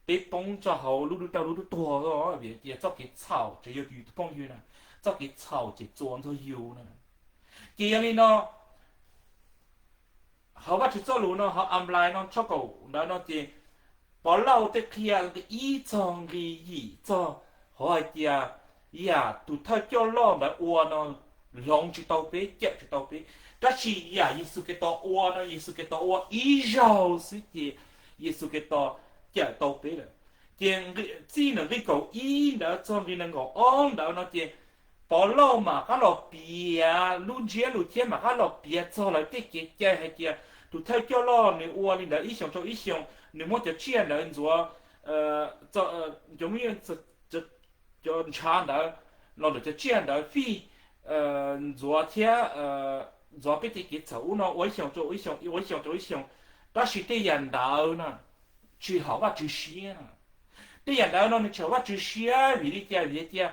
Peb poob txoj hauv lub dub rauj lub dub tuag, vim tias txoj kev txhaum tseem yog yus tus phooj ywg na, txoj kev txhaum ces txuas ntxog yus na. Ces yog li no, Hauv Vajtswv txoj lus no, hauv Anplais no tshooj kaum ntawd no ces Povlauj tej qhia nqi ib txog nqi yim txog hauv hais tias yam tus thawj coj loj ntawd ua no hloov tsis tau peb, cawm tsis tau peb. Tab sis yam Yexus Khetos ua no, Yexus Khetos ua ib zaug xwb ces Yexus Khetos cawm tau peb lawm. Ces txij ntawm nqi kaum ib ntawd txog nqi nees nkaum ob ntawd no ces Povlauj mam qab los piav lub ntsiab lus thiab mam qab los piav txog lawv tej kev cai hais tias tus thawj coj loj nws ua li ntawd ib xyoos rau ib xyoos, nws muab cov tsiaj ntawd ntxuav, cov ntshav ntawd los ntawm cov tsiaj ntawd fij, ntxuav thiab ntxuav peb tej kev txhaum ub no ua ib xyoos rau ib xyoos, ua ib xyoos rau ib xyoos. Tab sis tej yam ntawd na tsis haum Vajtswv siab na. Tej yam ntawd no nws tsis haum Vajtswv siab vim li cas? Vim tias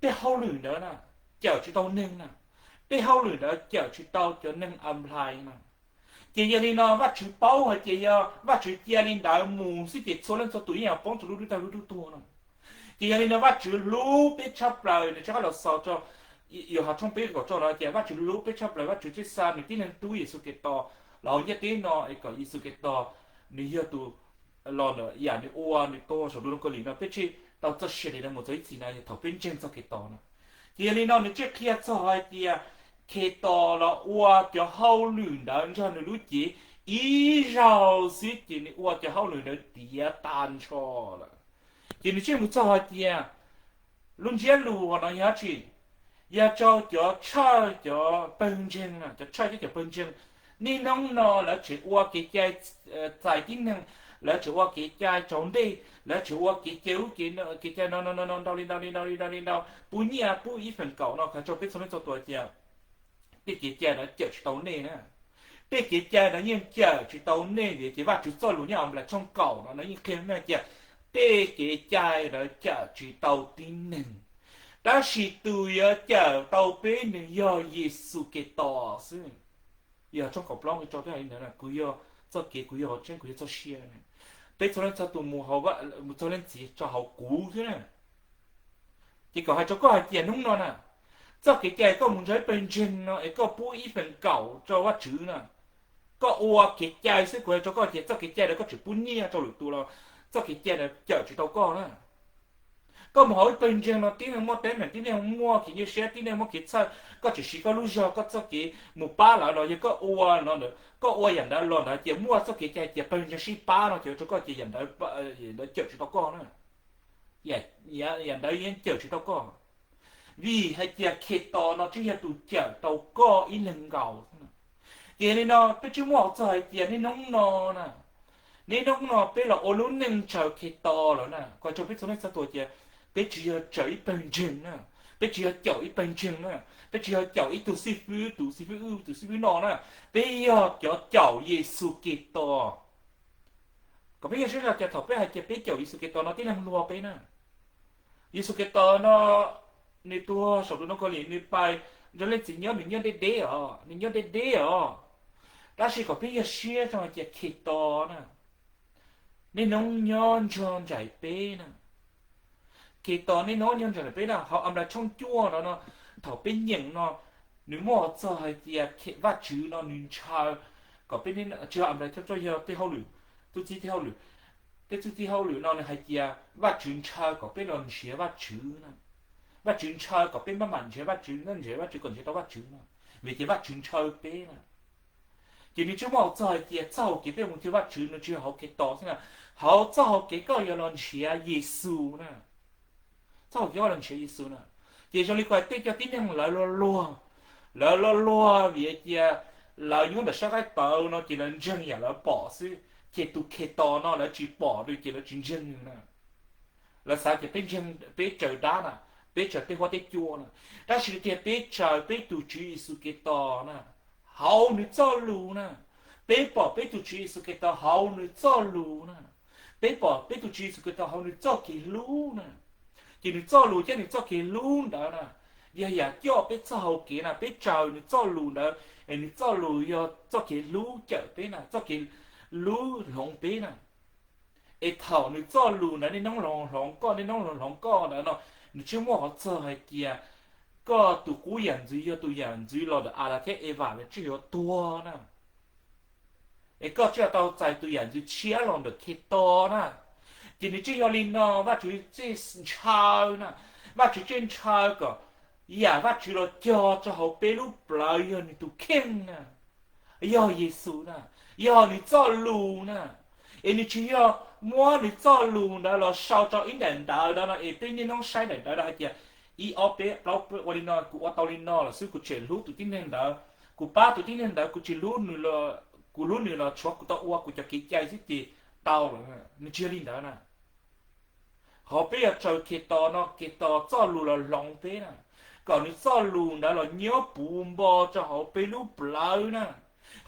tej hauj lwm ntawd na cawm tsis tau neeg na, tej hauj lwm ntawd cawm tsis tau cov neeg Anplais na. Ces yog li no Vajtswv paub hais tias yog Vajtswv cia li ntawd mus xwb ces txhua leej txhua tus yeej yuav poob rau lub ntuj tawg lub ntuj tuag no. Ces yog li no Vajtswv hlub peb tshaj plaws, nws rov qab los xaus rau Yauhas tshooj peb kaum rau no tias Vajtswv hlub peb tshaj plaws, Vajtswv thiaj xa nws tib leeg tub Yexus Khetos los hauv ntiaj teb no es kom Yexus Khetos nws yog tus los ntawm yam nws ua nws tuag saum ntoo khaub lig no peb thiaj tau txoj sia li no mus txog ib txhis no yog thaum peb ntseeg txog Khetos no. Ces yog li no nws thiaj qhia txog hais tias Khetos los ua cov hauj lwm ntawd nrog nws lub cev ib zaug xwb ces nws ua cov hauj lwm ntawd tiav tag nrho lawm. Ces nws thiaj mus txog hais tias lub ntsiab lus no yog dab tsi? Yog rau cov tshawj cov pawg ntseeg, cov tshawj thiab cov pawg ntseeg. Niaj hnub no lawv tseem ua kev cai txais tib neeg, lawv tseem ua kev cai tsaus ntuj, lawv tseem ua kev cai ub kev cai no no no ntau li ntau li ntau li ntau li ntau, pub nyiaj pub ib feem kaum no, qhia rau peb txhua leej txhua tus tias tej kev cai ntawd cawm tsis tau nej na. Tej kev cai ntawd yeej cawm tsis tau nej vim tias Vajtswv txoj lus nyob Anplais tshooj kaum no no yeej qhia meej tias tej kev cai ntawd cawm tsis tau tib neeg. Tab sis tus yuav cawm tau peb nws yog Yexus Khetos xwb. Yog tshooj kaum plaub nqi rau thiab li ntawd, kuv yog txoj kev, kuv yog qhov tseeb, kuv yog txoj sia. Peb txhua leej txhua tus mus txog leej txiv rau hauv kuv xwb na. Ces kom hais rau koj hais tias hnub no na, txoj kev cai koj mus nrog ib pawg ntseeg no es koj pub ib feem kaum rau Vajtswv na, koj ua kev cai xwb, kuv hais rau koj tias txoj kev cai ntawd koj tseem pub nyiaj rau lwm tus los txoj kev cai ntawd cawm tsis tau koj na. Koj mus hauv ib pawg ntseeg no tib neeg muaj teeb meem tib neeg muaj kev nyuaj siab tib neeg muaj kev txhawj, koj tseem siv koj lub zog koj txoj kev mus pab lawv los yog koj ua no, koj ua yam ntawd los ntawd ces muaj txoj kev cai tias pawg ntseeg sib pab no ces ua rau koj ces yam ntawd cawm tsis tau koj na. Yam ntawd yeej cawm tsis tau koj, vim hais tias Khetos no tseem yog tus cawm tau koj ib leeg nkaus. Ces li no peb tsis muaj hauv txog hais tias niaj hnub no na, niaj hnub no peb los ua lub neej tsaws Khetos lawm na, kom tau peb txhua leej txhua tus tias peb tsis yog tsaws ib pawg ntseeg na, peb tsis yog caum ib pawg ntseeg na, peb tsis yog caum ib tug xib fwb, tus xib fwb wb, tus xib fwb no na, peb yog cov caum Yexus Khetos. Kom peb yog siab zog tias thaum peb hais tias peb caum Yexus Khetos no tib neeg luag peb na. Yexus Khetos no nws tuag saum tus ntoo khaub lig, nws pais nrog leej txiv nyob, nws nyob deb deb os, nws nyob deb deb os. Tab sis kom peb yog siab zog hais tias Khetos na, niaj hnub nyob nrog nraim peb na. Khetos niaj hnub nyob nraim peb na, hauv Anplais tshooj cuaj no no, thaum peb nyeem no, nws muaj txog hais tias Vajtswv no nws ntshaw kom peb, tsis yog Anplais tshooj cuaj, yog tej hauj lwm, txuj txib tej hauj lwm, tej txuj txib hauj lwm no nws hais tias Vajtswv ntshaw kom peb los nrhiav Vajtswv na. Vajtswv ntshaw kom peb maj mam nrhiav Vajtswv, nrhiav Vajtswv kom nrhiav tau Vajtswv na, vim tias Vajtswv ntshaw peb na. Ces nws tsis muaj hauv txog hais tias txoj hau kev peb mus nrhiav Vajtswv nws tsis yog hauv Khetos xwb na, hauv txoj hau kev koj yuav los nrhiav Yexus na. Txoj hau kev koj los nrhiav Yexus na, ces zoo li kuv hais tej cov tib neeg lawv luag luag, lawv luag luag vim tias lawv nyob ntawm sab qaib tawv no ces lawv ntseeg yam lawv pom xwb, ces tus Khetos no lawv tsis pom ces lawv tsis ntseeg na. Lawv xav tias peb ntseeg, peb tsaws dab na, peb tsaws tej huab tej cua na, tab sis tias peb tsaws peb tus Tswv Yexus Khetos na, hauv nws txoj lus na. Peb pom peb tus Tswv Yexus Khetos hauv nws txoj lus na. Peb pom peb tus Tswv Yexus Khetos hauv nws txoj kev hlub na. Ces nws txoj lus thiab nws txoj kev hlub ntawd na, yog yam coj peb txoj hau kev na, peb tsaws nws txoj lus ntawd, es nws txoj lus yog txoj kev hlub cawm peb na, txoj kev hlub hloov peb na. Es thaum nws txoj lus ntawd niaj hnub los hloov koj, niaj hnub los hloov koj ntawd no, nws tsis muaj qhov txog hais tias koj tus qub yam ntxwv yog tus yam ntxwv los ntawm Adas thiab Evas los tsis yuav tuag na. Es koj tseem tau txais tus yam ntxwv tshiab los ntawm Khetos na. Ces nws tseem yog li no, Vajtswv tseem ntshaw na, Vajtswv tseem ntshaw kom yam Vajtswv los cog rau hauv peb lub plawv yog nws tus kheej na, yog Yexus na, yog nws txoj lus na. Es nws tsis yog muab nws txoj lus ntawd los sau rau ib daim ntawv no no es peb niaj hnub saib daim ntawv no hais tias ib ob peb plaub ua li no, kuv ua tau li no los xwb, kuv tseem hlub tus tib neeg ntawd, kuv pab tus tib neeg ntawd, kuv tsis hlub nws, kuv hlub nws los tshuav kuv tau ua kuv cov kev cai xwb ces tau lawm. Nws tsis yog li ntawd na. Ho peb yuav raws Khetos no, Khetos txoj lus los hloov peb na, kom nws txoj lus ntawd los nyob puv npo rau hauv peb lub plawv na.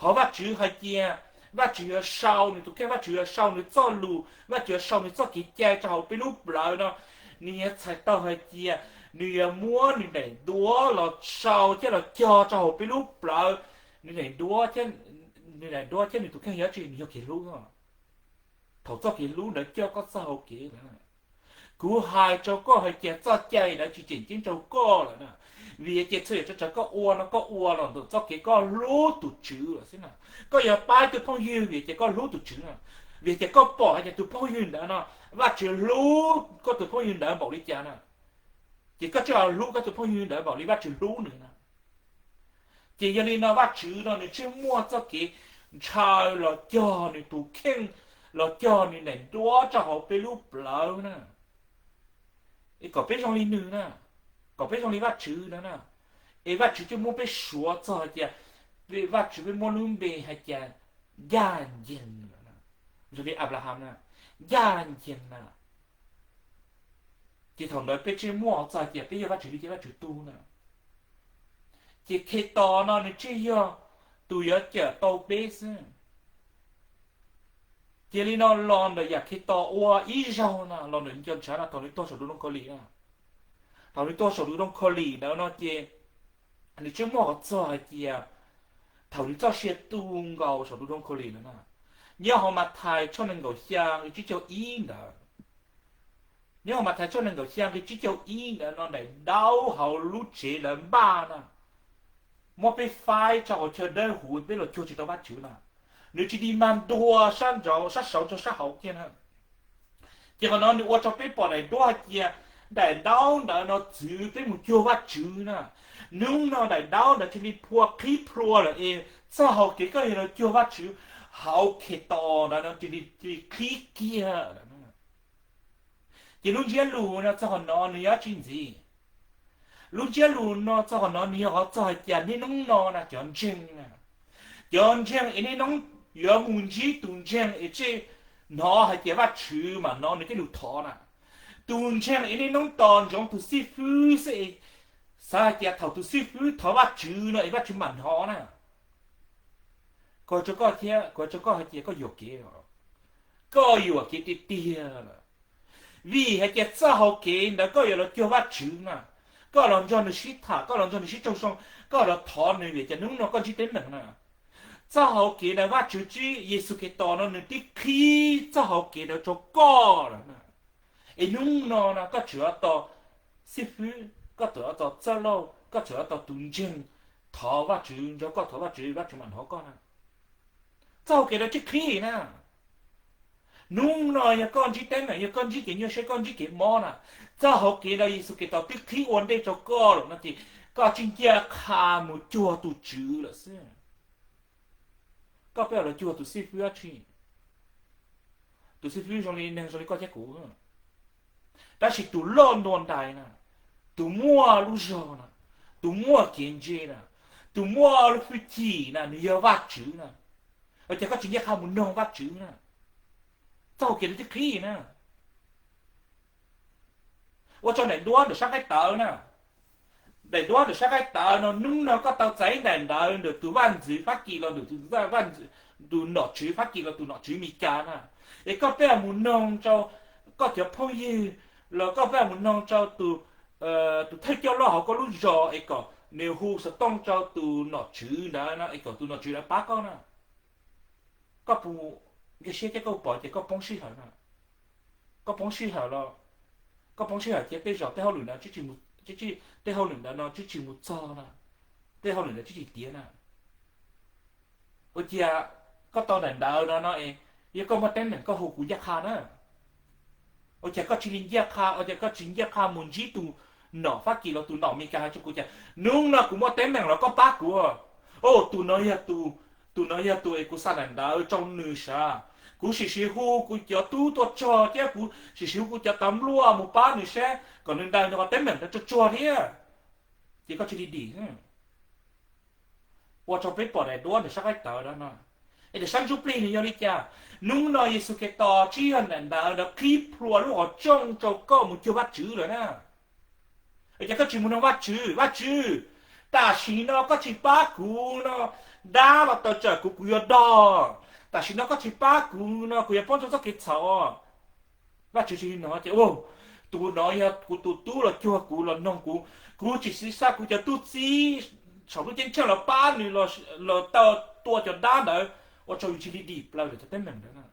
Ho Vajtswv hais tias Vajtswv yuav sau nws tus kheej, Vajtswv yuav sau nws txoj lus, Vajtswv yuav sau nws txoj kev cai rau hauv peb lub plawv no. Nws yuav txhais tau hais tias nws yuav muab nws daim duab los sau thiab los cog rau hauv peb lub plawv, nws daim duab thiab, nws daim duab thiab nws tus kheej yog dab tsi? Nws yog kev hlub. Thaum txoj kev hlub ntawd coj koj txoj hau kev lawm, kuv hais rau koj hais tias txoj cai ntawd tsis tseem ceeb rau koj lawm na. Vim tias txhua yam txhua tsav koj ua no koj ua los ntawm txoj kev koj hlub tus Tswv lawm xwb na. Koj yuav pab tus phooj ywg vim tias koj hlub tus Tswv na, vim tias koj pom hais tias tus phooj ywg ntawd no, Vajtswv hlub koj tus phooj ywg ntawd npaum li cas na, ces koj tseem hlub koj tus phooj ywg ntawd npaum li Vajtswv hlub nws na. Ces yog li no Vajtswv no nws tseem muaj txoj kev ntshaw los cog nws tus kheej, los cog nws daim duab rau hauv peb lub plawv na, es kom peb zoo li nws na, kom peb zoo li Vajtswv no na. Es Vajtswv tseem muab peb suav txog hais tias, Vajtswv peb muab lub npe hais tias ncaj ncees, zoo li Anplaham na, ncaj ncees na. Ces thaum ntawd peb tseem muaj txog hais tias peb yog Vajtswv li ces Vajtswv tug na. Ces Khetos no nws tseem yog tus yuav cawm tau peb xwb. Ces li no los ntawm yam Khetos ua ib zaug no los ntawm nco ntshav no thaum nws tuag saum tus doog khaus lim na, thaum nws tuag saum tus doog khaus lim ntawd no ces nws tseem muaj qhov txog hais tias thaum nws txoj sia tu nkaus saum tus doog khaus lim ntawd na, nyob hauv Mathais tshooj nees nkaum xya nqe tsib caug ib ntawd, nyob hauv Mathais tshooj nees nkaum xya nqe tsib caug ib ntawd no daim daub hauv lub tsev lawv npaj na, muab peb faib rau hauv chaw dawb huv peb los cuag tsis tau Vajtswv na, nws tsis tig mag ntua sab nraud sab saud rau sab hauv kiag na. Ces qhov no nws ua rau peb pom daim duab hais tias daim daub ntawd no txwv peb mus cuag Vajtswv na. Hnub no daim daub ntawd cia li phua qhib plhuav lawm es txoj hau kev koj yuav los cuag Vajtswv hauv Khetos ntawd no cia li qhib kiag lawm. Ces lub ntsiab lus no txog qhov no nws yog dab tsi ntxiv? Lub ntsiab lus no txog qhov no nws yog qhov txog hais tias niaj hnub no na cov ntseeg na, cov ntseeg es niaj hnub yuav mus ntsib tus ntseeg es tseem hnov hais tias Vajtswv mam hnov nws tej lus thov na. Tus ntseeg es niaj hnub tos ntsoov tus xib fwb xwb es xav hais tias thaum tus xib fwb thov Vajtswv no es Vajtswv mam hnov na. Kuv hais rau koj thiab, kuv hais rau koj hais tias koj yuam kev, koj yuam kev tiag tiag lawm. Vim hais tias txoj hau kev ntawd koj yuav los cuag Vajtswv na, koj los nrog nws sib tham, koj los nrog nws sib raug zoo, koj los thov nws vim tias hnub no koj ntsib teeb meem na. Txoj hau kev ntawd Vajtswv tib Yexus Khetos no nws twb qhib txoj hau kev ntawd rau koj lawm na. Es hnub no na koj tseem tos xib fwb, koj tseem tos txwj laug, koj tseem tos tus ntseeg thov Vajtswv, nrog koj thov Vajtswv, Vajtswv mam hnov koj na. Txoj hau kev ntawd twb qhib na. Hnub no yog koj ntsib teeb meem, yog koj ntsib kev nyuaj siab, koj ntsib kev mob na, txoj hau kev ntawd Yexus Khetos twb qhib ua ntej rau koj lawm no ces koj tseem cia qha mus cuag tus Tswv lawm xwb. Koj pheej los cuag tus xib fwb dab tsi? Tus xib fwb zoo li neeg zoo li koj thiab kuv, tab sis tus loj ntua ntais na, tus muaj lub zog na, tus muaj kev ntse na, tus muaj lub hwj chim na nws yog Vajtswv na. Ua cas koj tsis ncaj qha mus noog Vajtswv na? Txoj hau kev ntawd twb qhib na. Ua tsaug daim duab ntawm sab qaib tawv na. Daim duab ntawm sab qaib tawv no hnub no koj tau txais ib daim ntawv ntawm tus vaj ntxwv Fab Kis los ntawm tus, tus nom tswv Fab Kis los tus nom tswv Mes Kas na. Es koj pheej mus noog rau koj cov phooj ywg, los koj pheej mus noog rau tus, tus thawj coj loj hauv koj lub zos es kom nws hu xov tooj rau tus nom tswv ntawd no es kom tus nom tswv ntawd pab koj na. Koj puas nkag siab thiab koj puas pom tias koj poob sij hawm na? Koj poob sij hawm los, koj poob sij hawm thiab tej zaum tej hauj lwm ntawd, tej hauj lwm ntawd no twb tsis mus txog na, tej hauj lwm ntawd twb tsis tiav na. Ua cas Koj tau ntawm ntawd no no es, yog koj muaj teeb meem koj hu kuv ncaj qha na. Ua cas koj tsis li ncaj qha, ua cas koj tsis ncaj qha mus ntsib tus nom Fab Kis los tus nom Amelikas hais rau kuv tias hnub no kuv muaj teeb meem los koj pab kuv. Tus no yog tus, tus no yog tus es kuv xa ntawm ntawd rau nws sav. Kuv sim sim hu kuv cov tub tuaj txog thiab kuv sim sim hu kuv cov tav npluaj mus pab nws saib kom nws daws nws qhov teeb meem ntawd tsuag tsuag thiab. Ces koj cia li dim. Ua rau peb pom daim duab ntawm sab qaib tawv no. Es daim sab ntsuj plig nws yog li cas? Hnub no Yexus Khetos tsis yog ntawm ntawd qhib plhuav lub qhov rooj rau koj mus cuag Vajtswv lawm na. Ces koj tsis mus nug Vajtswv, Vajtswv, tam sim no koj tsis pab kuv no, dab los tawm tsam kuv, kuv yuav dog. Tam sim no koj tsis pab kuv no kuv yuav poob rau txoj kev txhaum. Vajtswv tsis li no tias, tus no yog kuv tus tub los cuag kuv los noog kuv, kuv tsis xav xa kuv cov tub txib saum lub ceeb tsheej los pab nws los tau tua cov dab ntawd, ua rau yus cia li dim plaws lawm cov teeb meem ntawd na.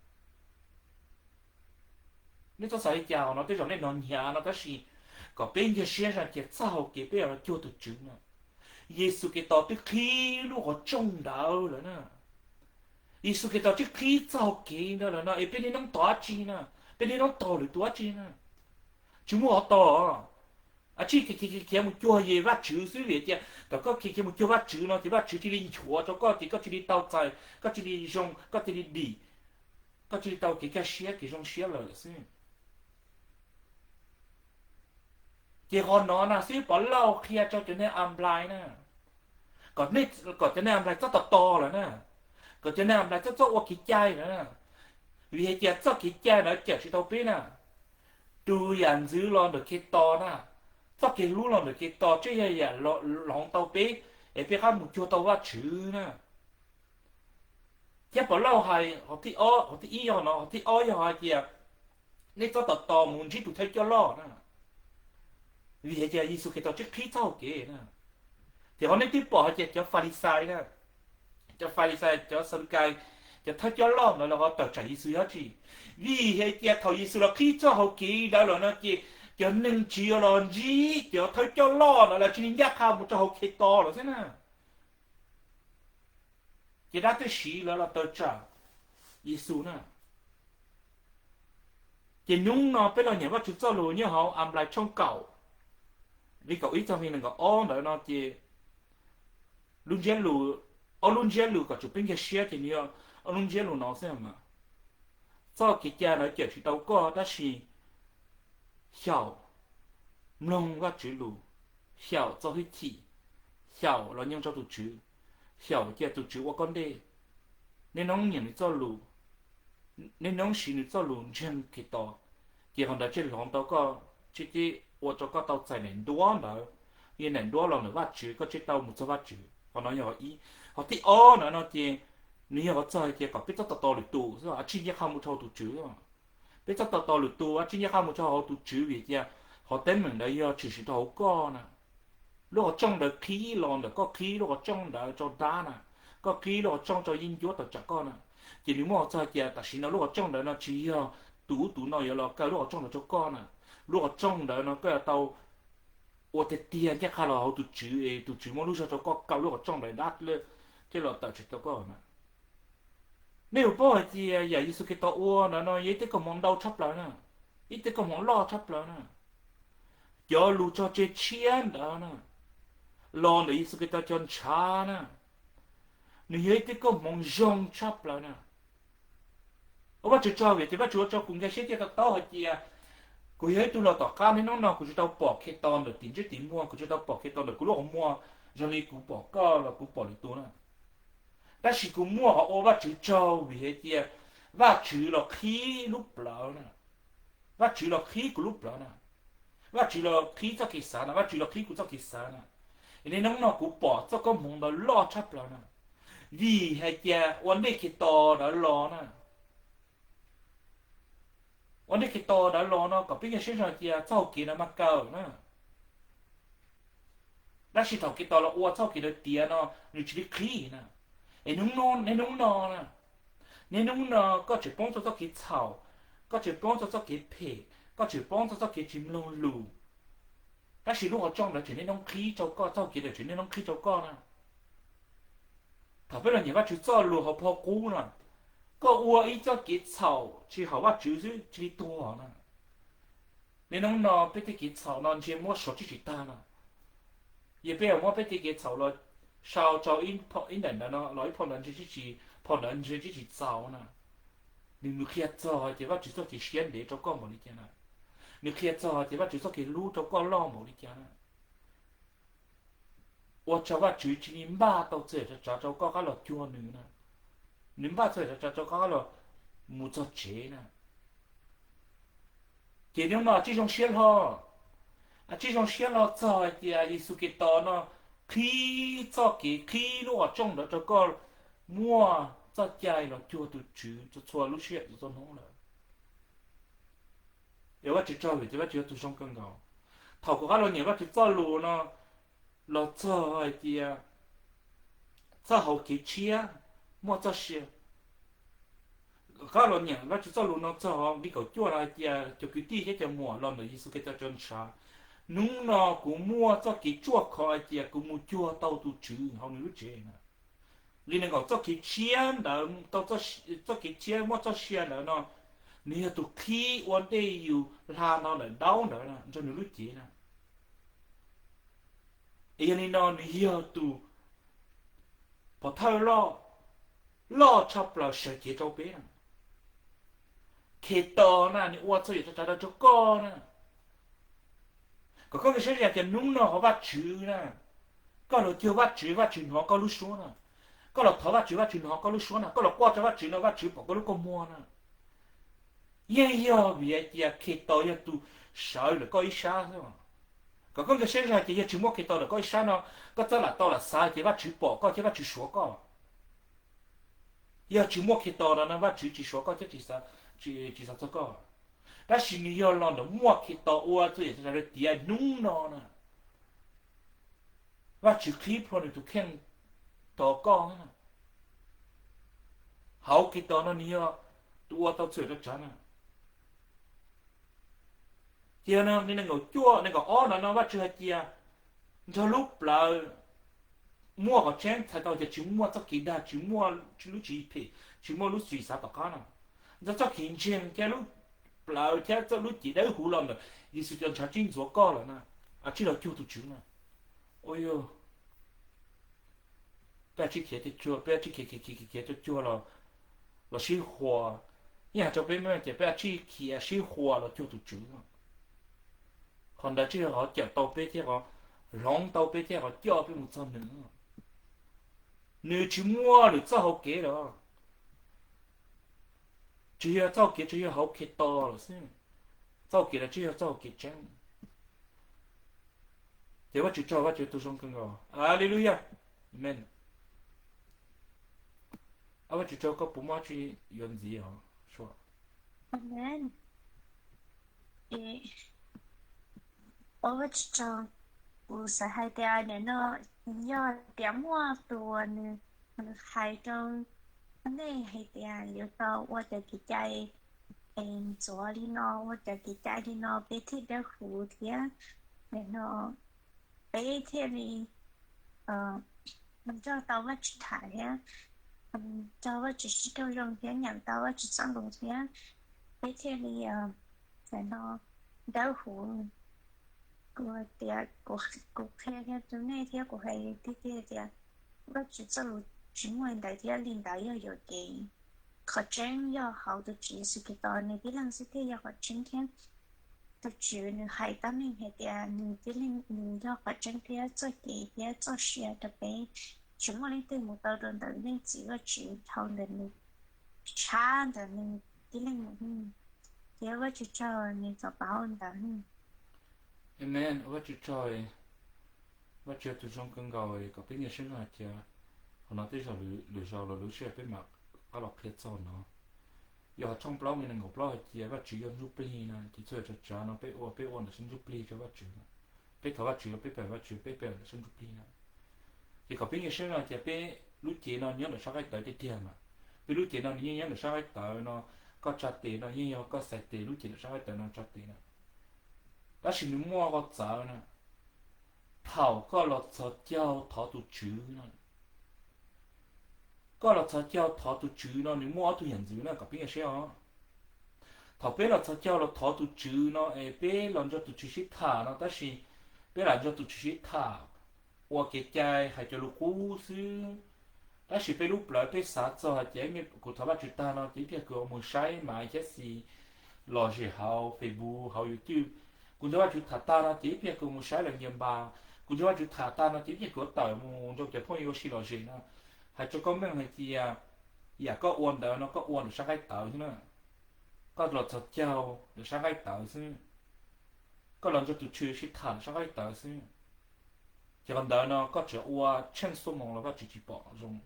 Nej txhob xav li cas no, tej zaum nej hnov hnyav no tab sis kom peb nkag siab zoj tias txoj hau kev peb yuav los cuag tus Tswv no, Yexus Khetos twb qhib lub qhov rooj ntawd lawm na. Yexus Khetos twb qhib txoj hau kev ntawd lawm no es peb niaj hnub tos dab tsi na? Peb niaj hnub tos lwm tus dab tsi na? Tsis muaj qhov tos. Ab, tsis khiav khiav mus cuag Vajtswv xwb vim tias thaum koj khiav khiav mus cuag Vajtswv no ces Vajtswv cia li nchuav rau koj ces koj cia li tau txais, koj cia li zoo, koj cia li dim, koj cia li tau kev kaj siab kev zoo siab lawm xwb. Ces qhov no na xwb Pov Lauj qhia rau cov neeg Anplais na, kom cov neeg Anplais txhob tos tos lawm na, kom cov neeg Anplais txhob txhob ua kev cai lawm na. Vim hais tias txoj kev cai ntawd cawm tsis tau peb na. Tus yam ntxwv los ntawm Khetos na, txoj kev hlub los ntawm Khetos tseem yog yam hloov tau peb es peb rov qab mus cuag tau Vajtswv na. Thiab Pov Lauj hais qhov thib ib yog no, qhov thib ob yog hais tias nej txhob tos tos mus ntsib tus thawj coj loj na. Vim hais tias Yexus Khetos twb qhib txoj hau kev na. Ces qhov nej twb pom hais tias cov Falixais na, cov Falixais, cov Xadukais, cov thawj coj loj ntawd los ho tawm tsam Yexus yog dab tsi? Vim hais tias thaum Yexus los qhib txoj hau kev ntawd lawm no ces cov neeg tsis yog los ntsib cov thawj coj loj ntawd lawv cia li ncaj qha mus rau hauv Khetos lawm xwb na. Ces dab twb siv lawv los tawm tsam Yexus na. Ces hnub no peb los nyeem Vajtswv txoj lus nyob hauv Anplais tshooj kaum, li kaum ib txog li nees nkaum ob ntawd no ces lub ntsiab lus, ob lub ntsiab lus kom tsum peb nkag siab ces nws yog ob lub ntsiab lus no xwb mas. Txoj kev cai ntawd cawm tsis tau koj tab sis xyaum mloog Vajtswv lus, xyaum txo hwj chim, xyaum los nyoog rau tus Tswv, xyaum cia tus Tswv ua koj ntej. Niaj hnub nyeem nws txoj lus, niaj hnub siv nws txoj lus ntseeg Khetos, ces qhov ntawd tseem hloov tau koj, tseem ua rau koj tau txais daim ntuab ntawd. Yog daim ntuab los ntawm Vajtswv, koj tseem tau mus txog Vajtswv. Qhov no yog qhov ib. Qhov thib ob ntawd no ces nws yog qhov txog hais tias kom peb txhob tos tos lwm tus xwb, ab tsi ncaj qha mus rau hauv tus Tswv. Peb txhob tos tos lwm tus, ab tsi ncaj qha mus rau hauv tus Tswv vim tias qhov teeb meem ntawd yog tshwm sim rau hauv koj na. Lub qhov rooj ntawd qhib los ntawm koj qhib lub qhov rooj ntawd rau dab na, koj qhib lub qhov rooj rau yeeb ncuab tawm tsam koj na. Ces nws muaj qhov txog hais tias tam sim no lub qhov rooj ntawd no tsis yog tus ub tus no yuav los kaw lub qhov rooj ntawd rau koj na. Lub qhov rooj ntawd no koj yuav tau ua tiag tiag ncaj qha los hauv tus Tswv es tus Tswv muab lub zog rau koj kaw lub qhov rooj ntawd dab thiaj los tawm tsam tau koj na. Nej puas paub hais tias yam Yexus Khetos ua ntawd no yog ib teg koob hmoov ntau tshaj plaws na, ib teg koob hmoov loj tshaj plaws na. Cov lus tso tseg tshiab ntawd na, los ntawm Yexus Khetos cov ntshav na, nws yog ib teg koob hmoov zoo tshaj plaws na. Ua Vajtswv tsaug vim tias Vajtswv ua rau kuv nkag siab thiab to taub hais tias kuv yog ib tug los tom qab niaj hnub no kuv tsis tau pom Khetos ntawm tim ntsej tim muag, kuv tsis tau pom Khetos ntawm kuv lub qhov muag zoo li kuv pom koj los kuv pom lwm tus na. Tab sis kuv muaj qhov ua Vajtswv tsaug vim hais tias Vajtswv los qhib lub plawv na, Vajtswv los qhib kuv lub plawv na, Vajtswv los qhib txoj kev xav na, Vajtswv los qhib kuv txoj kev xav na. Niaj hnub no kuv pom txoj koob hmoov ntawd loj tshaj plaws na, vim hais tias ua ntej Khetos ntawd los na, ua ntej Khetos ntawd los no kom peb nkag siab zog tias txoj hau kev ntawd mas kaw na. Tab sis thaum Khetos los ua txoj hau kev ntawd tiav no, nws tsis li qhib na. Es niaj hnub no na, niaj hnub no koj tseem poob rau txoj kev txhaum, koj tseem poob rau txoj kev phem, koj tseem poob rau txoj kev tsis mloog lus. Tab sis lub qhov rooj ntawd tseem niaj hnub qhib rau koj, txoj hau kev ntawd tseem niaj hnub qhib rau koj na. Thaum peb los nyeem Vajtswv txoj lus hauv phau qub no, Koj ua ib txoj kev txhaum tsis haum Vajtswv xwb cia li tuag na. Niaj hnub no peb tej kev txhaum no ntshe muab sov tsis tsis tag no. Yog peb yuav muab peb tej kev txhaum los sau rau ib daim ntawd no los ib phau ntawd ntshe tsis, phau ntawd ntshe tsis txaus na. Nws, nws qhia txog hais tias Vajtswv txoj kev siab ntev rau koj npaum li cas na. Nws qhia txog hais tias Vajtswv txoj kev hlub rau koj loj npaum li cas na. Ua rau Vajtswv cia li npaj tau txhua yam tsav tsav rau koj qab los cuag nws na. Nws npaj txhua yam tsav tsav rau koj qab los mus txog tsev na. Ces hnub no tsis zoo siab hlo, tsis zoo siab hlo txog hais tias Yexus Khetos no qhib txoj kev, qhib lub qhov rooj ntawd rau koj muaj txoj cai los cuag tus Tswv txhua lub sij hawm txhua hnub lawm. Es Vajtswv tsaug vim tias Vajtswv yog tus zoo kawg nkaus. Thaum kuv qab los nyeem Vajtswv txoj lus no los txog hais tias txoj hauv kev tshiab muaj txoj sia, qab los nyeem Vajtswv txoj lus no txog nqe kaum cuaj no hais tias cov kwv tij thiab cov muam los ntawm Yexus Khetos cov ntshav, hnub no kuv muaj txoj kev ruaj khov hais tias kuv mus cuag tau tus Tswv hauv nws lub tsev na. Nqe nees nkaum, txoj kev tshiab ntawd, txoj kev tshiab muaj txoj sia ntawd no, nws yog tus qhib ua ntej yus hla no lawm daub ntawd nrog nws lub cev na. Es yog li no nws yog tus pov thawj loj, loj tshaj plaws sawv cev rau peb na. Khetos na nws ua txhua yam tsav tsav rau koj na. Kom koj nkag siab tias hnub no hauv Vajtswv na, koj los cuag Vajtswv, Vajtswv hnov koj lub suab na. Koj los thov Vajtswv, Vajtswv hnov koj lub suab na. Koj los quaj rau Vajtswv no, Vajtswv pom koj lub kua muag na. Yeej yog vim hais tias Khetos yog tus sawv lawm koj ib sab xwb. Kom koj nkag siab zog hais tias yog tsis muaj Khetos lawm koj ib sab no, koj txawj lam tau lam xav tias Vajtswv pom koj thiab Vajtswv suav koj. Yog tsis muaj Khetos no no Vajtswv tsis suav koj thiab tsis xav txog koj. Tab sis nws yog los ntawm muaj Khetos ua txhua yam tsav tsav tiav hnub no na, Vajtswv qhib plho nws tus kheej tos koj. Hauv Khetos no nws yog tus ua tau txhua yam tsav tsav na. Ces nees nkaum cuaj, nees nkaum ob no no Vajtswv hais tias nrog lub plawv muaj qhov tseeb txhais tau tias tsis muaj txoj kev dag, tsis muaj lub tswv yim phem, tsis muaj lub tswv yim xav tom qab no. Nrog txoj kev ntseeg thiab lub plawv thiab txoj lub cev dawb huv los ntawm Yexus cov ntshav tsis ntxuav koj lawm na, tsis los cuag tus Tswv na. Ua yog peb tsis khiav, peb tsis khiav khiav khiav cuag cuag los sib huas. Yeej hais rau peb tias peb tsis khiav sib huas los cuag tus Tswv. Qhov ntawd tsis yog qhov cawm tau peb thiab qhov hloov tau peb thiab qhov coj peb mus txog nws. Nws tsis muaj nws txoj hau kev lawm. Tsis yog txoj hau kev, tsis yog hauv Khetos lawm xwb. Txoj hau kev lawm tsis yog txoj hau kev tseeb. Ces Vajtswv tsaug, Vajtswv tus zoo kawg nkaus. Aleluyas. Amen. Vajtswv tsaug, koj puas muaj tsi yuav ntxiv os? Amen. Ua Vajtswv tsaug, kuv xav hais tias nim no yog tias muaj tus uas nws, nws hais rau nej hais tias yuav tau ua cov kev cai es ntxuav li no, ua cov kev cai li no peb thiaj dawb huv thiab, nim no peb thiaj li nrog tau Vajtswv tham thiab, nrog Vajtswv sib raug zoo thiab nyeem tau Vajtswv txoj lus thiab, peb thiaj li, nim no dawb huv. Kuv tias, kuv qhia rau nej thiab kuv hais tiag tiag tias Vajtswv txoj lus tsis muaj li ntawd thiab, li ntawd yog yuam kev. Qhov tseeb yog hauv tus Tswv Yexus Khetos nws tib leeg xwb thiaj yog qhov tseeb thiab. Tus Tswv nws hais tab meeg hais tias nws tib leeg nws yog qhov tseeb thiab txoj kev thiab txoj sia rau peb. Tsis muaj leej twg mus tau rau ntawm Leej Txiv Vajtswv dhau ntawm nws, tshab ntawm nws tib leeg mus. Ces Vajtswv tsaug, nws txoj paj hauj ntawd. Amen. Ua Vajtswv tsaug, Vajtswv tus zoo kawg nkaus kom peb nkag siab hais tias qhov no tej zaum lwm zaus los lub sij hawm peb mam qab los qhia txog no. Yog qhov tshooj plaub nqe nees nkaum plaub hais tias Vajtswv yog ntsuj plig no ces txhua yam tsav tsav no peb ua, peb ua ntawm sab ntsuj plig rau Vajtswv. Peb thov Vajtswv los peb pe Vajtswv, peb pe ntawm sab ntsuj plig no. Ces kom peb nkag siab hais tias peb lub cev no nyob ntawm sab qaib tawv tiag tiag mas. Peb lub cev no nws yeej nyob ntawm sab qaib tawv no, koj tsa tes no yeej yog koj xais tes lub cev ntawm sab qaib tawv no tsa tes na. Tab sis nws muaj qhov txawv na, thaum koj los txog caug thov tus Tswv no, koj los txhos caug thov tus Tswv no nws muaj ob tug yam ntxwv na kom peb nkag siab os. Thaum peb los txhos caug los thov tus Tswv no es peb los nrog tus Tswv sib tham no tab sis peb lam nrog tus Tswv sib tham ua kev cai hais cov lus qub xwb. Tab sis peb lub plawv peb xav txog hais tias kuv thov Vajtswv tag no ces ib pliag kuv mus saib mas thiab xis lom zem hauv Facebook hauv YouTube. Kuv nrog Vajtswv tham tag no ces ib pliag kuv mus saib lawv nyias npas. Kuv nrog Vajtswv tham tag no ces ib pliag kuv tawm mus nrog cov phooj ywg ua si lom zem no. Hais rau koj meej hais tias yam koj ua ntawd no koj ua ntawm sab nqaij tawv xwb na. Koj los txhos caug ntawm sab nqaij tawv xwb. Koj los nrog tus Tswv sib tham ntawm sab nqaij tawv xwb. Ces qhov ntawd no koj tseem ua tsheej xuab moos los Vajtswv tsis pom zoo,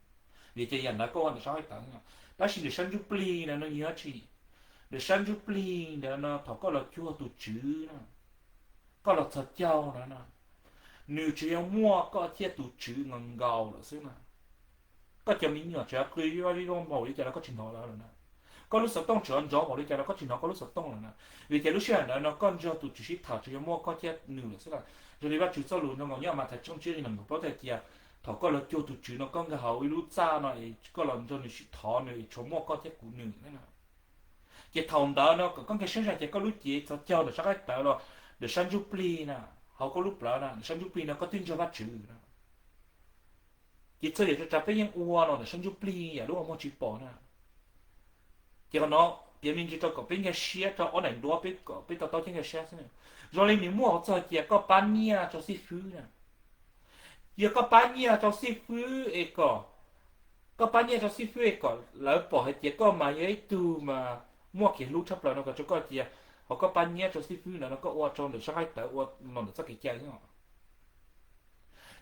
vim ces yam ntawd koj ua ntawm sab nqaij tawv no. Tab sis ntawm sab ntsuj plig na no yog dab tsi? Ntawm sab ntsuj plig ntawd no thaum koj los cuag tus Tswv na, koj los txhos caug ntawd no, nws tsuas yog muaj koj thiab tus Tswv nkaus nkaus lawm xwb na. Koj cov me nyuam tseem qw vij voj vij voj npaum li cas los koj tsis hnov lawv lawm na. Koj lub xov tooj tseem nrov npaum li cas los koj tsis hnov koj lub xov tooj lawm na. Vim tias lub sij hawm ntawd no koj nrog tus Tswv sib tham tsuas yog muaj koj thiab nws lawm xwb na. Zoo li Vajtswv txoj lus nyob nkaus nyob Mathais tshooj tsib nqe nees nkaum plaub hais tias thaum koj los cuag tus Tswv no koj nkag hauv ib lub txaj no es koj los nrog nws sib thov nws es tshuav muaj koj thiab kuv nws na. Ces thaum ntawd no kom koj nkag siab zog tias koj lub cev txhos caug ntawm sab nqaij tawv los ntawm sab ntsuj plig na, hauv koj lub plawv na, ntawm sab ntsuj plig no koj twb nrog Vajtswv na. Ces txhua yam tsa tsa peb yeej ua los ntawm sab ntsuj plig yam lub uas muag tsis pom na. Ces qhov no piav me ntsis rau kom peb nkag siab rau ob daim duab peb kom peb to taub thiab nkag siab xwb. Zoo li nws muaj qhov txog tias koj pab nyiaj rau xib fwb na. Yog koj pab nyiaj rau xib fwb es kom, koj pab nyiaj rau xib fwb es kom lawv pom hais tias koj mas yog ib tug mas muaj kev hlub tshaj plaws no kom rau koj tias ho koj pab nyiaj rau xib fwb ntawd no koj ua rau ntawm sab nqaij tawv ua los ntawm txoj kev cai xwb.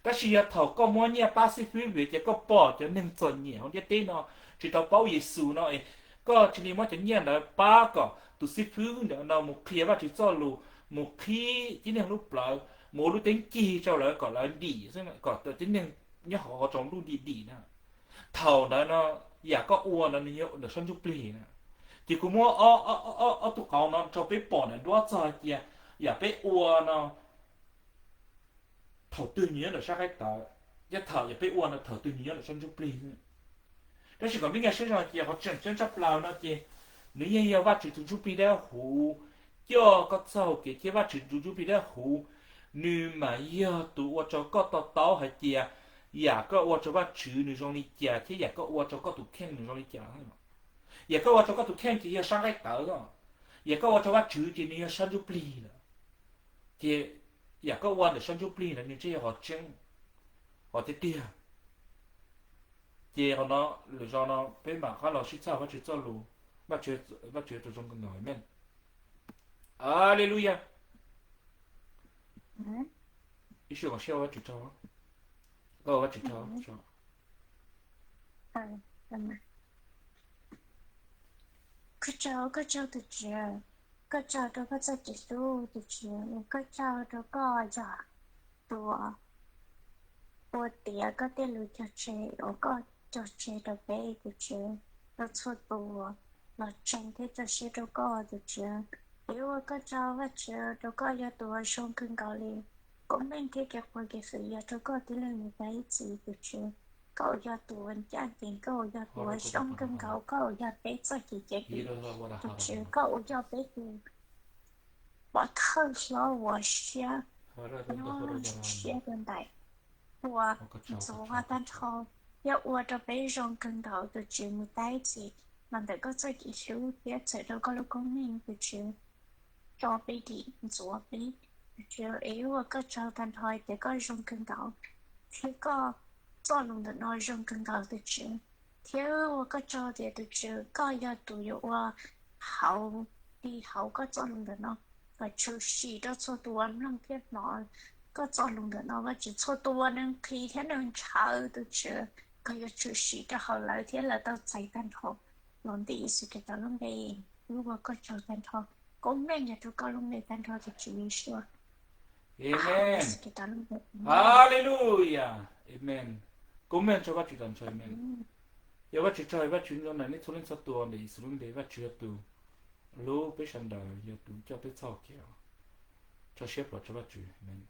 Tab sis yog thaum koj muab nyiaj pab xib fwb vim tias koj pom cov neeg txom nyem hauv ntiaj teb no tsis tau paub Yexus no es koj cia li muab cov nyiaj ntawd pab kom tus xib fwb ntawd no mus qhia Vajtswv txoj lus, mus qhib tib neeg lub plawv, mus ua lub teeb cig rau lawv kom lawv dim, kom tib neeg nyob hauv qhov tsaus ntuj dim dim na. Thaum ntawd no yam koj ua ntawd nws yog ntawm sab ntsuj plig na. Ces kuv muab ob tug qauv no rau peb pom ntawm duab txog hais tias yam peb ua no thaum twg nws nyob ntawm sab nqaij tawv, thiab thaum yam peb ua no thaum twg nws nyob ntawm sab ntsuj plig. Tab sis kom peb nkag siab zog tias qhov tseem ceeb tshaj plaws no ces nws yeej yog Vajtswv tus ntsuj plig dawb huv coj koj txoj hau kev thiab Vajtswv tus ntsuj plig dawb huv nws mas yog tus ua rau koj to taub hais tias yam koj ua rau Vajtswv nws zoo li cas thiab yam koj ua rau koj tus kheej nws zoo li cas. Yam koj ua rau koj tus kheej ces yog sab nqaij tawv os. Yam koj ua rau Vajtswv ces nws yog sab ntsuj plig lawm. Ces yam koj ua ntawm sab ntsuj plig ntawd nws thiaj yog qhov tseeb, qhov tiag tiag. Ces qhov no lwm zaus no peb mam qab los sib txhawb Vajtswv txoj lus, Vajtswv, Vajtswv tus zoo kawg nkaus, amen. Aleluya. Ib sij kom siab ua Vajtswv tsaug, koj ua Vajtswv tsaug. Koj tsaug, koj tsaug tus Tswv, koj tsaug rau koj txoj kev hlub tus Tswv, koj tsaug rau koj yog tus ua tiav koj tej lus cog tseg uas koj cog tseg rau peb tus Tswv, rau txhua tus uas los tsees thiab tso siab rau koj tus Tswv. Yuav ua koj tsaug Vajtswv rau koj yog tus uas zoo kawg nkaus li. Koob meej thiab kev qhuas kev fwm yog rau koj tib leeg mus tag ib txhis tus Tswv. Koj uas yog tus uas ncaj ncees, koj uas yog tus uas zoo kawg nkaus, koj uas yog peb txoj kev cai tus Tswv, koj uas yog peb tus pov thawj hlob uas siab nyob siab rau ntais, uas ntxuav tag nrho thiab ua rau peb zoo kawg nkaus tus Tswv mus tag ib txhis los ntawm koj txoj kev hlub thiab txhawm rau koj lub koob meej tus Tswv tso peb dim ntxuav peb. Tus Tswv, es ua koj tsaug tag nrho tias koj zoo kawg nkaus thiab koj txoj lus ntawm no zoo kawg nkaus tus Tswv. Thiab ua koj tsaug tias tus Tswv koj yog tus yuav ua hauv li hauv koj txoj lus ntawm no, kom tshwm sim rau txhua tus uas mloog thiab hnov koj txoj lus ntawm no. Vajtswv, txhua tus uas nws nqhis thiab nws ntshaw tus Tswv, koj yuav tshwm sim rau hauv lawv thiab lawv tau txais tag nrho. Los ntawm Yexus Khetos lub npe, ua koj tsaug tag nrho. Koob meej yog rau koj lub npe tag nrho tus Tswv Yeshua. Amen. Hallelujah. Amen. Koob meej rau Vajtswv tag nrho, amen. Yog Vajtswv tsaug, Vajtswv nco ntawm nej txhua leej txhua tus ntawm Yexus lub npe, Vajtswv yog tus hlub peb sawv daws, yog tus coj peb txoj kev. Tso siab plam rau Vajtswv, amen.